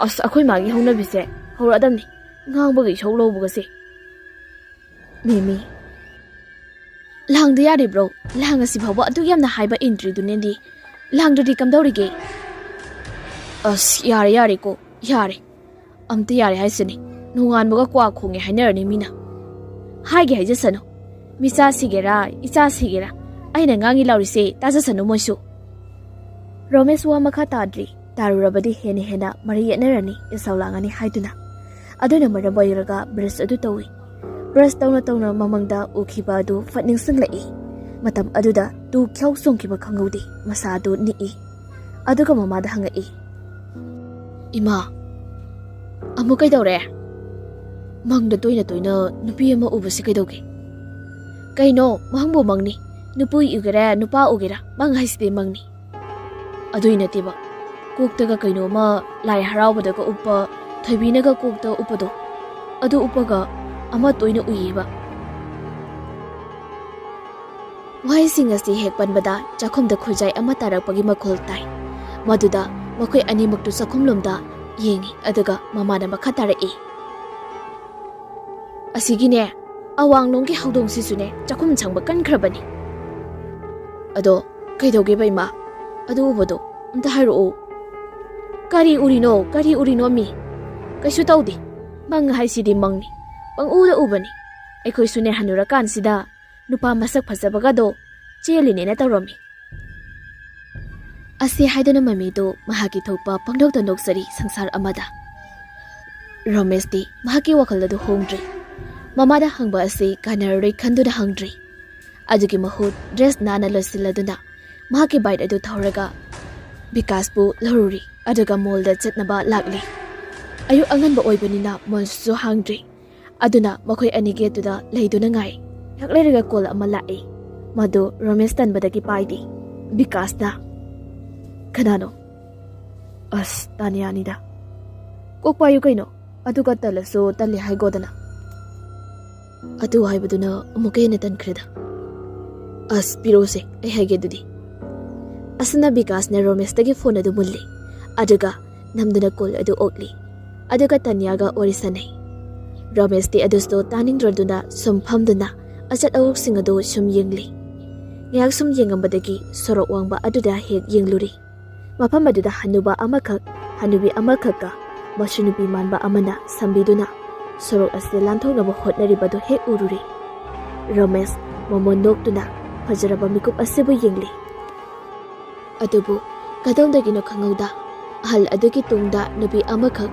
"ꯑꯁ, ꯑꯩꯈꯣꯏ ꯃꯥꯒꯤ ꯍꯧꯅꯕꯤꯁꯦ ꯍꯧꯔꯛꯑꯗꯝꯅꯤ, ꯉꯥꯡꯕꯒ ꯏꯁꯧ ꯂꯧꯕꯒꯁꯦ꯫" "ꯃꯦꯃꯤ, ꯂꯥꯡꯗ ꯌꯥꯔꯤꯕ꯭ꯔꯣ? ꯂꯥꯡꯉꯁꯤ ꯐꯥꯎꯕ ꯑꯗꯨꯛ ꯌꯥꯝꯅ ꯍꯥꯏꯕ ꯏꯟꯗ꯭ꯔꯤꯗꯨꯅꯗꯤ꯫ ꯂꯥꯡꯗ꯭ꯔꯗꯤ ꯀꯝꯗꯧꯔꯤꯒꯦ?" "ꯑꯁ, ꯌꯥꯔꯦ ꯌꯥꯔꯦꯀꯣ, ꯌꯥꯔꯦ꯫ ꯑꯝꯇ ꯌꯥꯔꯦ ꯍꯥꯏꯁꯤꯅꯤ꯫ ꯅꯣꯡꯉꯥꯟꯕꯒ ꯀ꯭ꯋꯥ ꯈꯣꯡꯉꯦ ꯍꯥꯏꯅꯔꯅꯤ ꯃꯤꯅ꯫" "ꯍꯥꯏꯒꯦ ꯍꯥꯏꯖꯁꯅꯨ꯫ ꯃꯤꯆꯥ ꯁꯤꯒꯦꯔꯥ, ꯏꯆꯥ ꯁꯤꯒꯦꯔꯥ, ꯑꯩꯅ ꯉꯥꯡꯉꯤ ꯂꯥꯎꯔꯤꯁꯦ ꯇꯥꯖꯁꯅꯨ ꯃꯣꯏꯁꯨ꯫" ꯔꯣꯃꯦꯁ ꯋꯥ ꯃꯈꯥ ꯇꯥꯗ꯭ꯔꯤ꯫ ꯇꯥꯔꯨꯔꯕꯗꯤ ꯍꯦꯟꯅ ꯍꯦꯟꯅ ꯃꯔꯩ ꯌꯦꯠꯅꯔꯅꯤ, ꯏꯁꯧ ꯂꯥꯡꯉꯅꯤ ꯍꯥꯏꯗꯨꯅ꯫ ꯑꯗꯨꯅ ꯃꯔꯝ ꯑꯣꯏꯔꯒ ꯕ꯭ꯔꯁ ꯑꯗꯨ ꯇꯧꯏ꯫ ꯕ꯭ꯔꯁ ꯇꯧꯅ ꯇꯧꯅ ꯃꯃꯪꯗ ꯎꯈꯤꯕ ꯑꯗꯨ ꯐꯠ ꯅꯤꯡꯁꯤꯡꯂꯛꯏ꯫ ꯃꯇꯝ ꯑꯗꯨꯗ ꯇꯨ ꯈ꯭ꯌꯥꯎ ꯆꯣꯡꯈꯤꯕ ꯈꯪꯍꯧꯗꯦ, ꯃꯁꯥ ꯑꯗꯨ ꯅꯤꯛꯏ꯫ ꯑꯗꯨꯒ ꯃꯃꯥꯗ ꯍꯪꯉꯛꯏ, "ꯏꯃꯥ, ꯑꯃꯨꯛ ꯀꯩꯗꯧꯔꯦ? ꯃꯪꯗ ꯇꯣꯏꯅ ꯇꯣꯏꯅ ꯅꯨꯄꯤ ꯑꯃ ꯎꯕꯁꯤ ꯀꯩꯗꯧꯒꯦ?" "ꯀꯩꯅꯣ, ꯃꯪꯕꯨ ꯃꯪꯅꯤ꯫ ꯅꯨꯄꯤ ꯎꯒꯦꯔꯥ, ꯅꯨꯄꯥ ꯎꯒꯦꯔꯥ, ꯃꯪ ꯍꯥꯏꯁꯤꯗꯤ ꯃꯪꯅꯤ꯫" "ꯑꯗꯨꯏ ꯅꯠꯇꯦꯕ, ꯀꯣꯛꯇꯒ ꯀꯩꯅꯣꯝꯃ ꯂꯥꯏ ꯍꯔꯥꯎꯕꯗꯒ ꯎꯞꯄ, ꯊꯣꯏꯕꯤꯅꯒ ꯀꯣꯛꯇ ꯎꯞꯄꯗꯣ, ꯑꯗꯨ ꯎꯞꯄꯒ ꯑꯃ ꯇꯣꯏꯅ ꯎꯏꯌꯦꯕ꯫" ꯋꯥꯍꯩꯁꯤꯡ ꯑꯁꯤ ꯍꯦꯛ ꯄꯟꯕꯗ ꯆꯥꯛꯈꯨꯝꯗ ꯈꯨꯖꯥꯏ ꯑꯃ ꯇꯥꯔꯛꯄꯒꯤ ꯃꯈꯣꯜ ꯇꯥꯏ꯫ ꯃꯗꯨꯗ ꯃꯈꯣꯏ ꯑꯅꯤꯃꯛꯇꯨ ꯆꯥꯛꯈꯨꯝꯂꯣꯝꯗ ꯌꯦꯡꯉꯤ, ꯑꯗꯨꯒ ꯃꯃꯥꯅ ꯃꯈꯥ ꯇꯥꯔꯛꯏ, "ꯑꯁꯤꯒꯤꯅꯦ, ꯑꯋꯥꯡꯂꯣꯝꯒꯤ ꯍꯧꯗꯣꯡꯁꯤꯁꯨꯅꯦ ꯆꯥꯛꯈꯨꯝ ꯆꯪꯕ ꯀꯟꯈ꯭ꯔꯕꯅꯤ꯫ ꯑꯗꯣ "ꯀꯩꯗꯧꯒꯦꯕ, ꯏꯃꯥ? ꯑꯗꯨ ꯎꯕꯗꯣ ꯑꯝꯇ ꯍꯥꯏꯔꯛꯑꯣ꯫ ꯀꯔꯤ ꯎꯔꯤꯅꯣ? ꯀꯔꯤ ꯎꯔꯤꯅꯣ, ꯃꯤ? ꯀꯩꯁꯨ ꯇꯧꯗꯦ꯫ ꯃꯪ ꯍꯥꯏꯁꯤꯗꯤ ꯃꯪꯅꯤ꯫ ꯄꯪꯎꯗ ꯎꯕꯅꯤ꯫ ꯑꯩꯈꯣꯏꯁꯨꯅꯦ, ꯍꯟꯅꯨꯔꯀꯥꯟꯁꯤꯗ ꯅꯨꯄꯥ ꯃꯁꯛ ꯐꯖꯕꯒꯗꯣ ꯆꯦꯜꯂꯤꯅꯦꯅ ꯇꯧꯔꯝꯃꯤ"꯫ ꯑꯁꯤ ꯍꯥꯏꯗꯨꯅ ꯃꯃꯤꯗꯣ ꯃꯍꯥꯛꯀꯤ ꯊꯣꯛꯄ ꯄꯪꯅꯣꯛꯇ ꯅꯣꯛꯆꯔꯤ ꯁꯪꯁꯥꯔ ꯑꯃꯗ꯫ ꯔꯣꯃꯦꯁꯇꯤ ꯃꯍꯥꯛꯀꯤ ꯋꯥꯈꯜ ꯑꯗꯨ ꯍꯣꯡꯗ꯭ꯔꯤ꯫ ꯃꯃꯥꯗ ꯍꯪꯕ ꯑꯁꯤ ꯀꯥꯟꯅꯔꯔꯣꯏ ꯈꯟꯗꯨꯅ ꯍꯪꯗ꯭ꯔꯤ꯫ ꯑꯗꯨꯒꯤ ꯃꯍꯨꯠ ꯗ꯭ꯔꯦꯁ ꯅꯥꯟꯅ ꯂꯣꯏꯁꯤꯜꯂꯗꯨꯅ ꯃꯍꯥꯛꯀꯤ ꯕꯥꯏꯛ ꯑꯗꯨ ꯊꯧꯔꯒ ꯕꯤꯀꯥꯁꯄꯨ ꯂꯧꯔꯨꯔꯤ, ꯑꯗꯨꯒ ꯃꯣꯜꯗ ꯆꯠꯅꯕ ꯂꯥꯛꯂꯤ꯫ ꯑꯌꯨꯛ ꯑꯉꯟꯕ ꯑꯣꯏꯕꯅꯤꯅ ꯃꯣꯜꯁꯨ ꯍꯥꯡꯗ꯭ꯔꯤ꯫ ꯑꯗꯨꯅ ꯃꯈꯣꯏ ꯑꯅꯤ ꯒꯦꯠꯇꯨꯗ ꯂꯩꯗꯨꯅ ꯉꯥꯏ꯫ ꯉꯥꯏꯍꯥꯛ ꯂꯩꯔꯒ ꯀꯣꯜ ꯑꯃ ꯂꯥꯛꯏ꯫ ꯃꯗꯨ ꯔꯣꯃꯦꯁ ꯇꯟꯕꯗꯒꯤ ꯄꯥꯏꯗꯦ꯫ ꯕꯤꯀꯥꯁꯅ, "ꯀꯅꯥꯅꯣ?" "ꯑꯁ, ꯇꯥꯅꯤꯌꯥꯅꯤꯗ"꯫ "ꯀꯣꯛ ꯄꯥꯏꯌꯨ ꯀꯩꯅꯣ, ꯑꯗꯨꯒ ꯇꯜꯂꯁꯨ ꯇꯜꯂꯦ ꯍꯥꯏꯒꯣꯗꯅ"꯫ ꯑꯗꯨ ꯍꯥꯏꯕꯗꯨꯅ ꯑꯃꯨꯛꯀ ꯍꯦꯟꯅ ꯇꯟꯈ꯭ꯔꯦꯗ꯫ "ꯑꯁ, ꯄꯤꯔꯛꯎꯁꯦ, ꯑꯩ ꯍꯥꯏꯒꯦ ꯑꯗꯨꯗꯤ"꯫ ꯑꯁꯨꯝꯅ ꯕꯤꯀꯥꯁꯅ ꯔꯣꯃꯦꯁꯇꯒꯤ ꯐꯣꯟ ꯑꯗꯨ ꯃꯨꯜꯂꯤ, ꯑꯗꯨꯒ ꯅꯝꯗꯨꯅ ꯀꯣꯜ ꯑꯗꯨ ꯑꯣꯛꯂꯤ, ꯑꯗꯨꯒ ꯇꯥꯅꯤꯌꯥꯒ ꯋꯥꯔꯤ ꯁꯥꯟꯅꯩ꯫ ꯔꯣꯃꯦꯁꯇꯤ ꯑꯗꯨꯁꯨ ꯇꯥꯅꯤꯡꯗ꯭ꯔꯗꯨꯅ ꯁꯨꯝ ꯐꯝꯗꯨꯅ ꯑꯆꯠ ꯑꯋꯣꯛꯁꯤꯡ ꯑꯗꯨ ꯁꯨꯝ ꯌꯦꯡꯂꯤ꯫ ꯉꯥꯏꯍꯥꯛ ꯁꯨꯝ ꯌꯦꯡꯉꯝꯕꯗꯒꯤ ꯁꯣꯔꯣꯛ ꯋꯥꯡꯕ ꯑꯗꯨꯗ ꯍꯦꯛ ꯌꯦꯡꯂꯨꯔꯤ꯫ ꯃꯐꯝ ꯑꯗꯨꯗ ꯍꯅꯨꯕ ꯑꯃꯈꯛ, ꯍꯅꯨꯕꯤ ꯑꯃꯈꯛꯀ ꯃꯁꯨ ꯅꯨꯄꯤ ꯃꯥꯟꯕ ꯑꯃꯅ ꯁꯝꯕꯤꯗꯨꯅ ꯁꯣꯔꯣꯛ ꯑꯁꯤꯗ ꯂꯥꯟꯊꯣꯛꯅꯕ ꯍꯣꯠꯅꯔꯤꯕꯗꯨ ꯍꯦꯛ ꯎꯔꯨꯔꯦ꯫ ꯔꯣꯃꯦꯁ ꯃꯃꯣꯟ ꯅꯣꯛꯇꯨꯅ ꯐꯖꯔꯕ ꯃꯤꯀꯨꯞ ꯑꯁꯤꯕꯨ ꯌꯦꯡꯂꯤ꯫ ꯑꯗꯨꯕꯨ ꯀꯗꯣꯝꯗꯒꯤꯅꯣ ꯈꯪꯍꯧꯗ ꯑꯍꯜ ꯑꯗꯨꯒꯤ ꯇꯨꯡꯗ ꯅꯨꯄꯤ ꯑꯃꯈꯛ,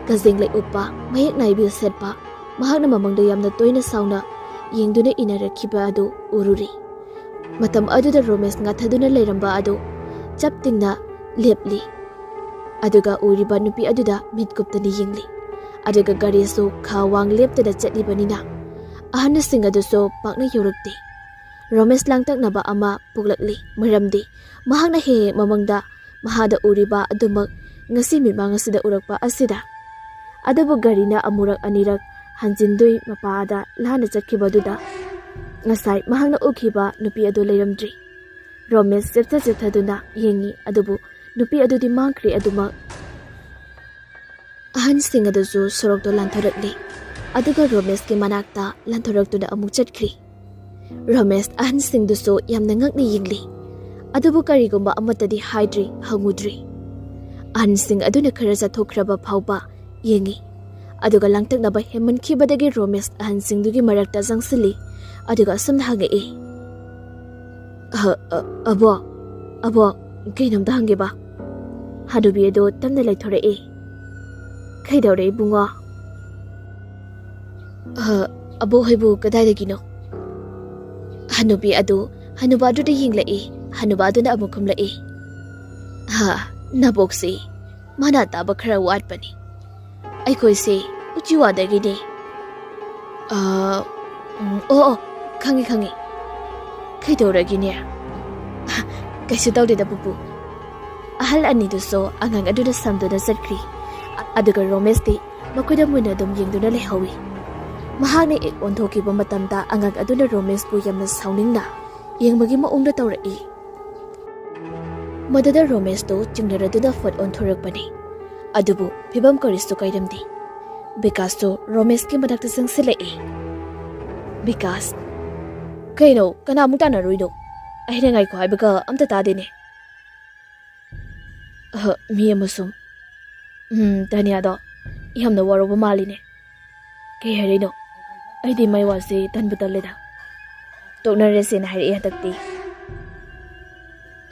ꯀꯖꯦꯡꯂꯩ ꯎꯞꯄ, ꯃꯌꯦꯛ ꯅꯥꯏꯕꯤ ꯁꯦꯠꯄ, ꯃꯍꯥꯛꯅ ꯃꯃꯥꯡꯗ ꯌꯥꯝꯅ ꯇꯣꯏꯅ ꯁꯥꯎꯅ ꯌꯦꯡꯗꯨꯅ ꯏꯟꯅꯔꯛꯈꯤꯕ ꯑꯗꯨ ꯎꯔꯨꯔꯦ꯫ ꯃꯇꯝ ꯑꯗꯨꯗ ꯔꯣꯃꯦꯁ ꯉꯥꯊꯗꯨꯅ ꯂꯩꯔꯝꯕ ꯑꯗꯨ ꯆꯞ ꯇꯤꯡꯅ ꯂꯦꯞꯂꯤ꯫ ꯑꯗꯨꯒ ꯎꯔꯤꯕ ꯅꯨꯄꯤ ꯑꯗꯨꯗ ꯃꯤꯠ ꯀꯨꯞꯇꯅ ꯌꯦꯡꯂꯤ꯫ ꯑꯗꯨꯒ ꯒꯥꯔꯤꯁꯨ ꯈꯥ ꯋꯥꯡ ꯂꯦꯞꯇꯅ ꯆꯠꯂꯤꯕꯅꯤꯅ ꯑꯍꯟꯁꯤꯡ ꯑꯗꯨꯁꯨ ꯄꯥꯛꯅ ꯌꯧꯔꯛꯇꯦ꯫ ꯔꯣꯃꯦꯁ ꯂꯥꯡꯇꯛꯅꯕ ꯑꯃ ꯄꯣꯛꯂꯛꯂꯤ, ꯃꯔꯝꯗꯤ ꯃꯍꯥꯛꯅ ꯍꯦꯛ ꯍꯦꯛ ꯃꯃꯥꯡꯗ ꯃꯍꯥꯗ ꯎꯔꯤꯕ ꯑꯗꯨꯃꯛ ꯉꯁꯤ ꯃꯤꯠꯃꯥꯡ ꯑꯁꯤꯗ ꯎꯔꯛꯄ ꯑꯁꯤꯗ꯫ ꯑꯗꯨꯕꯨ ꯒꯥꯔꯤꯅ ꯑꯃꯨꯔꯛ ꯑꯅꯤꯔꯛ ꯍꯟꯖꯤꯟꯗꯨꯏ ꯃꯄꯥꯗ ꯂꯥꯟꯅ ꯆꯠꯈꯤꯕꯗꯨꯗ ꯉꯁꯥꯏ ꯃꯍꯥꯛꯅ ꯎꯈꯤꯕ ꯅꯨꯄꯤ ꯑꯗꯨ ꯂꯩꯔꯝꯗ꯭ꯔꯤ꯫ ꯔꯣꯃꯦꯁ ꯆꯦꯞꯊ ꯆꯦꯞꯊꯗꯨꯅ ꯌꯦꯡꯉꯤ, ꯑꯗꯨꯕꯨ ꯅꯨꯄꯤ ꯑꯗꯨꯗꯤ ꯃꯥꯡꯈ꯭ꯔꯦ ꯑꯗꯨꯃꯛ꯫ ꯑꯍꯟꯁꯤꯡ ꯑꯗꯨꯁꯨ ꯁꯣꯔꯣꯛꯇ ꯂꯥꯟꯊꯣꯔꯛꯂꯤ, ꯑꯗꯨꯒ ꯔꯣꯃꯦꯁꯀꯤ ꯃꯅꯥꯛꯇ ꯂꯥꯟꯊꯣꯔꯛꯇꯨꯅ ꯑꯃꯨꯛ ꯆꯠꯈ꯭ꯔꯤ꯫ ꯔꯣꯃꯦꯁ ꯑꯍꯟꯁꯤꯡꯗꯨꯁꯨ ꯌꯥꯝꯅ ꯉꯛꯅ ꯌꯦꯡꯂꯤ꯫ ꯑꯗꯨꯕꯨ ꯀꯔꯤꯒꯨꯝꯕ ꯑꯃꯠꯇꯗꯤ ꯍꯥꯏꯗ꯭ꯔꯤ, ꯍꯪꯉꯨꯗ꯭ꯔꯤ꯫ ꯑꯍꯟꯁꯤꯡ ꯑꯗꯨꯅ ꯈꯔ ꯆꯠꯊꯣꯛꯈ꯭ꯔꯕ ꯐꯥꯎꯕ ꯌꯦꯡꯉꯤ꯫ ꯑꯗꯨꯒ ꯂꯥꯡꯇꯛꯅꯕ ꯍꯦꯟꯃꯟꯈꯤꯕꯗꯒꯤ ꯔꯣꯃꯦꯁ ꯑꯍꯟꯁꯤꯡꯗꯨꯒꯤ ꯃꯔꯛꯇ ꯆꯪꯁꯤꯜꯂꯤ꯫ ꯑꯗꯨꯒ ꯑꯁꯨꯝꯅ ꯍꯪꯉꯛꯏ, "ꯑ, ꯑ, ꯑꯕꯣꯛ, ꯑꯕꯣꯛ, ꯀꯩꯅꯣꯝꯇ ꯍꯪꯒꯦꯕ?" ꯍꯅꯨꯕꯤ ꯑꯗꯨ ꯇꯞꯅ ꯂꯩꯊꯣꯔꯛꯏ꯫ "ꯀꯩꯗꯧꯔꯦ, ꯏꯕꯨꯡꯉꯣ?" "ꯑ, ꯑꯕꯣꯛ ꯍꯣꯏꯕꯨ ꯀꯗꯥꯏꯗꯒꯤꯅꯣ?" ꯍꯅꯨꯕꯤ ꯑꯗꯨ ꯍꯅꯨꯕ ꯑꯗꯨꯗ ꯌꯦꯡꯂꯛꯏ꯫ ꯍꯅꯨꯕ ꯑꯗꯨꯅ ꯑꯃꯨꯛ ꯈꯨꯝꯂꯛꯏ, "ꯍꯥ, ꯅꯕꯣꯛꯁꯤ ꯃꯅꯥ ꯇꯥꯕ ꯈꯔ ꯋꯥꯠꯄꯅꯤ꯫ ꯑꯩꯈꯣꯏꯁꯦ ꯎꯆꯤꯋꯥꯗꯒꯤꯅꯤ꯫" "ꯑ, ꯎꯝ, ꯑꯣ, ꯑꯣ, ꯈꯪꯉꯤ, ꯈꯪꯉꯤ꯫ ꯀꯩꯗꯧꯔꯒꯦꯅꯦ?" "ꯀꯩꯁꯨ ꯇꯧꯗꯦꯗ, ꯄꯨꯄꯨ꯫" ꯑꯍꯜ ꯑꯅꯤꯗꯨꯁꯨ ꯑꯉꯥꯡ ꯑꯗꯨꯅ ꯁꯝꯗꯨꯅ ꯆꯠꯈ꯭ꯔꯤ꯫ ꯑꯗꯨꯒ ꯔꯣꯃꯦꯁꯇꯤ ꯃꯈꯣꯏꯗ ꯃꯨꯟꯅ ꯑꯗꯨꯝ ꯌꯦꯡꯗꯨꯅ ꯂꯩꯍꯧꯏ꯫ ꯃꯍꯥꯛꯅ ꯍꯦꯛ ꯑꯣꯟꯊꯣꯛꯈꯤꯕ ꯃꯇꯝꯗ ꯑꯉꯥꯡ ꯑꯗꯨꯅ ꯔꯣꯃꯦꯁꯄꯨ ꯌꯥꯝꯅ ꯁꯥꯎꯅꯤꯡꯅ ꯌꯦꯡꯕꯒꯤ ꯃꯑꯣꯡꯗ ꯇꯧꯔꯛꯏ꯫ ꯃꯗꯨꯗ ꯔꯣꯃꯦꯁꯇꯨ ꯆꯤꯡꯅꯔꯗꯨꯅ ꯐꯠ ꯑꯣꯟꯊꯣꯔꯛꯄꯅꯤ꯫ ꯑꯗꯨꯕꯨ ꯐꯤꯕꯝ ꯀꯔꯤꯁꯨ ꯀꯥꯏꯔꯝꯗꯦ꯫ ꯕꯤꯀꯥꯁꯇꯨ ꯔꯣꯃꯦꯁꯀꯤ ꯃꯅꯥꯛꯇ ꯆꯪꯁꯤꯜꯂꯛꯏ꯫ "ꯕꯤꯀꯥꯁ, ꯀꯩꯅꯣ, ꯀꯅꯥꯃꯨꯛ ꯇꯥꯟꯅꯔꯨꯏꯅꯣ? ꯑꯩꯅ ꯉꯥꯏꯈꯣ ꯍꯥꯏꯕꯒ ꯑꯝꯇ ꯇꯥꯗꯦꯅꯦ꯫" "ꯑꯍ, ꯃꯤ ꯑꯃ ꯁꯨꯝ꯫" "ꯎꯝ, ꯇꯥꯅꯤꯌꯥꯗꯣ ꯌꯥꯝꯅ ꯋꯥꯔꯧꯕ ꯃꯥꯜꯂꯤꯅꯦ꯫" "ꯀꯩ ꯍꯥꯏꯔꯛꯏꯅꯣ? ꯑꯩꯗꯤ ꯃꯥꯏ ꯋꯥꯁꯦ ꯇꯟꯕꯨ ꯇꯜꯂꯦꯗ꯫ ꯇꯣꯛꯅꯔꯁꯦꯅ ꯍꯥꯏꯔꯛꯑꯦ ꯍꯟꯗꯛꯇꯤ꯫"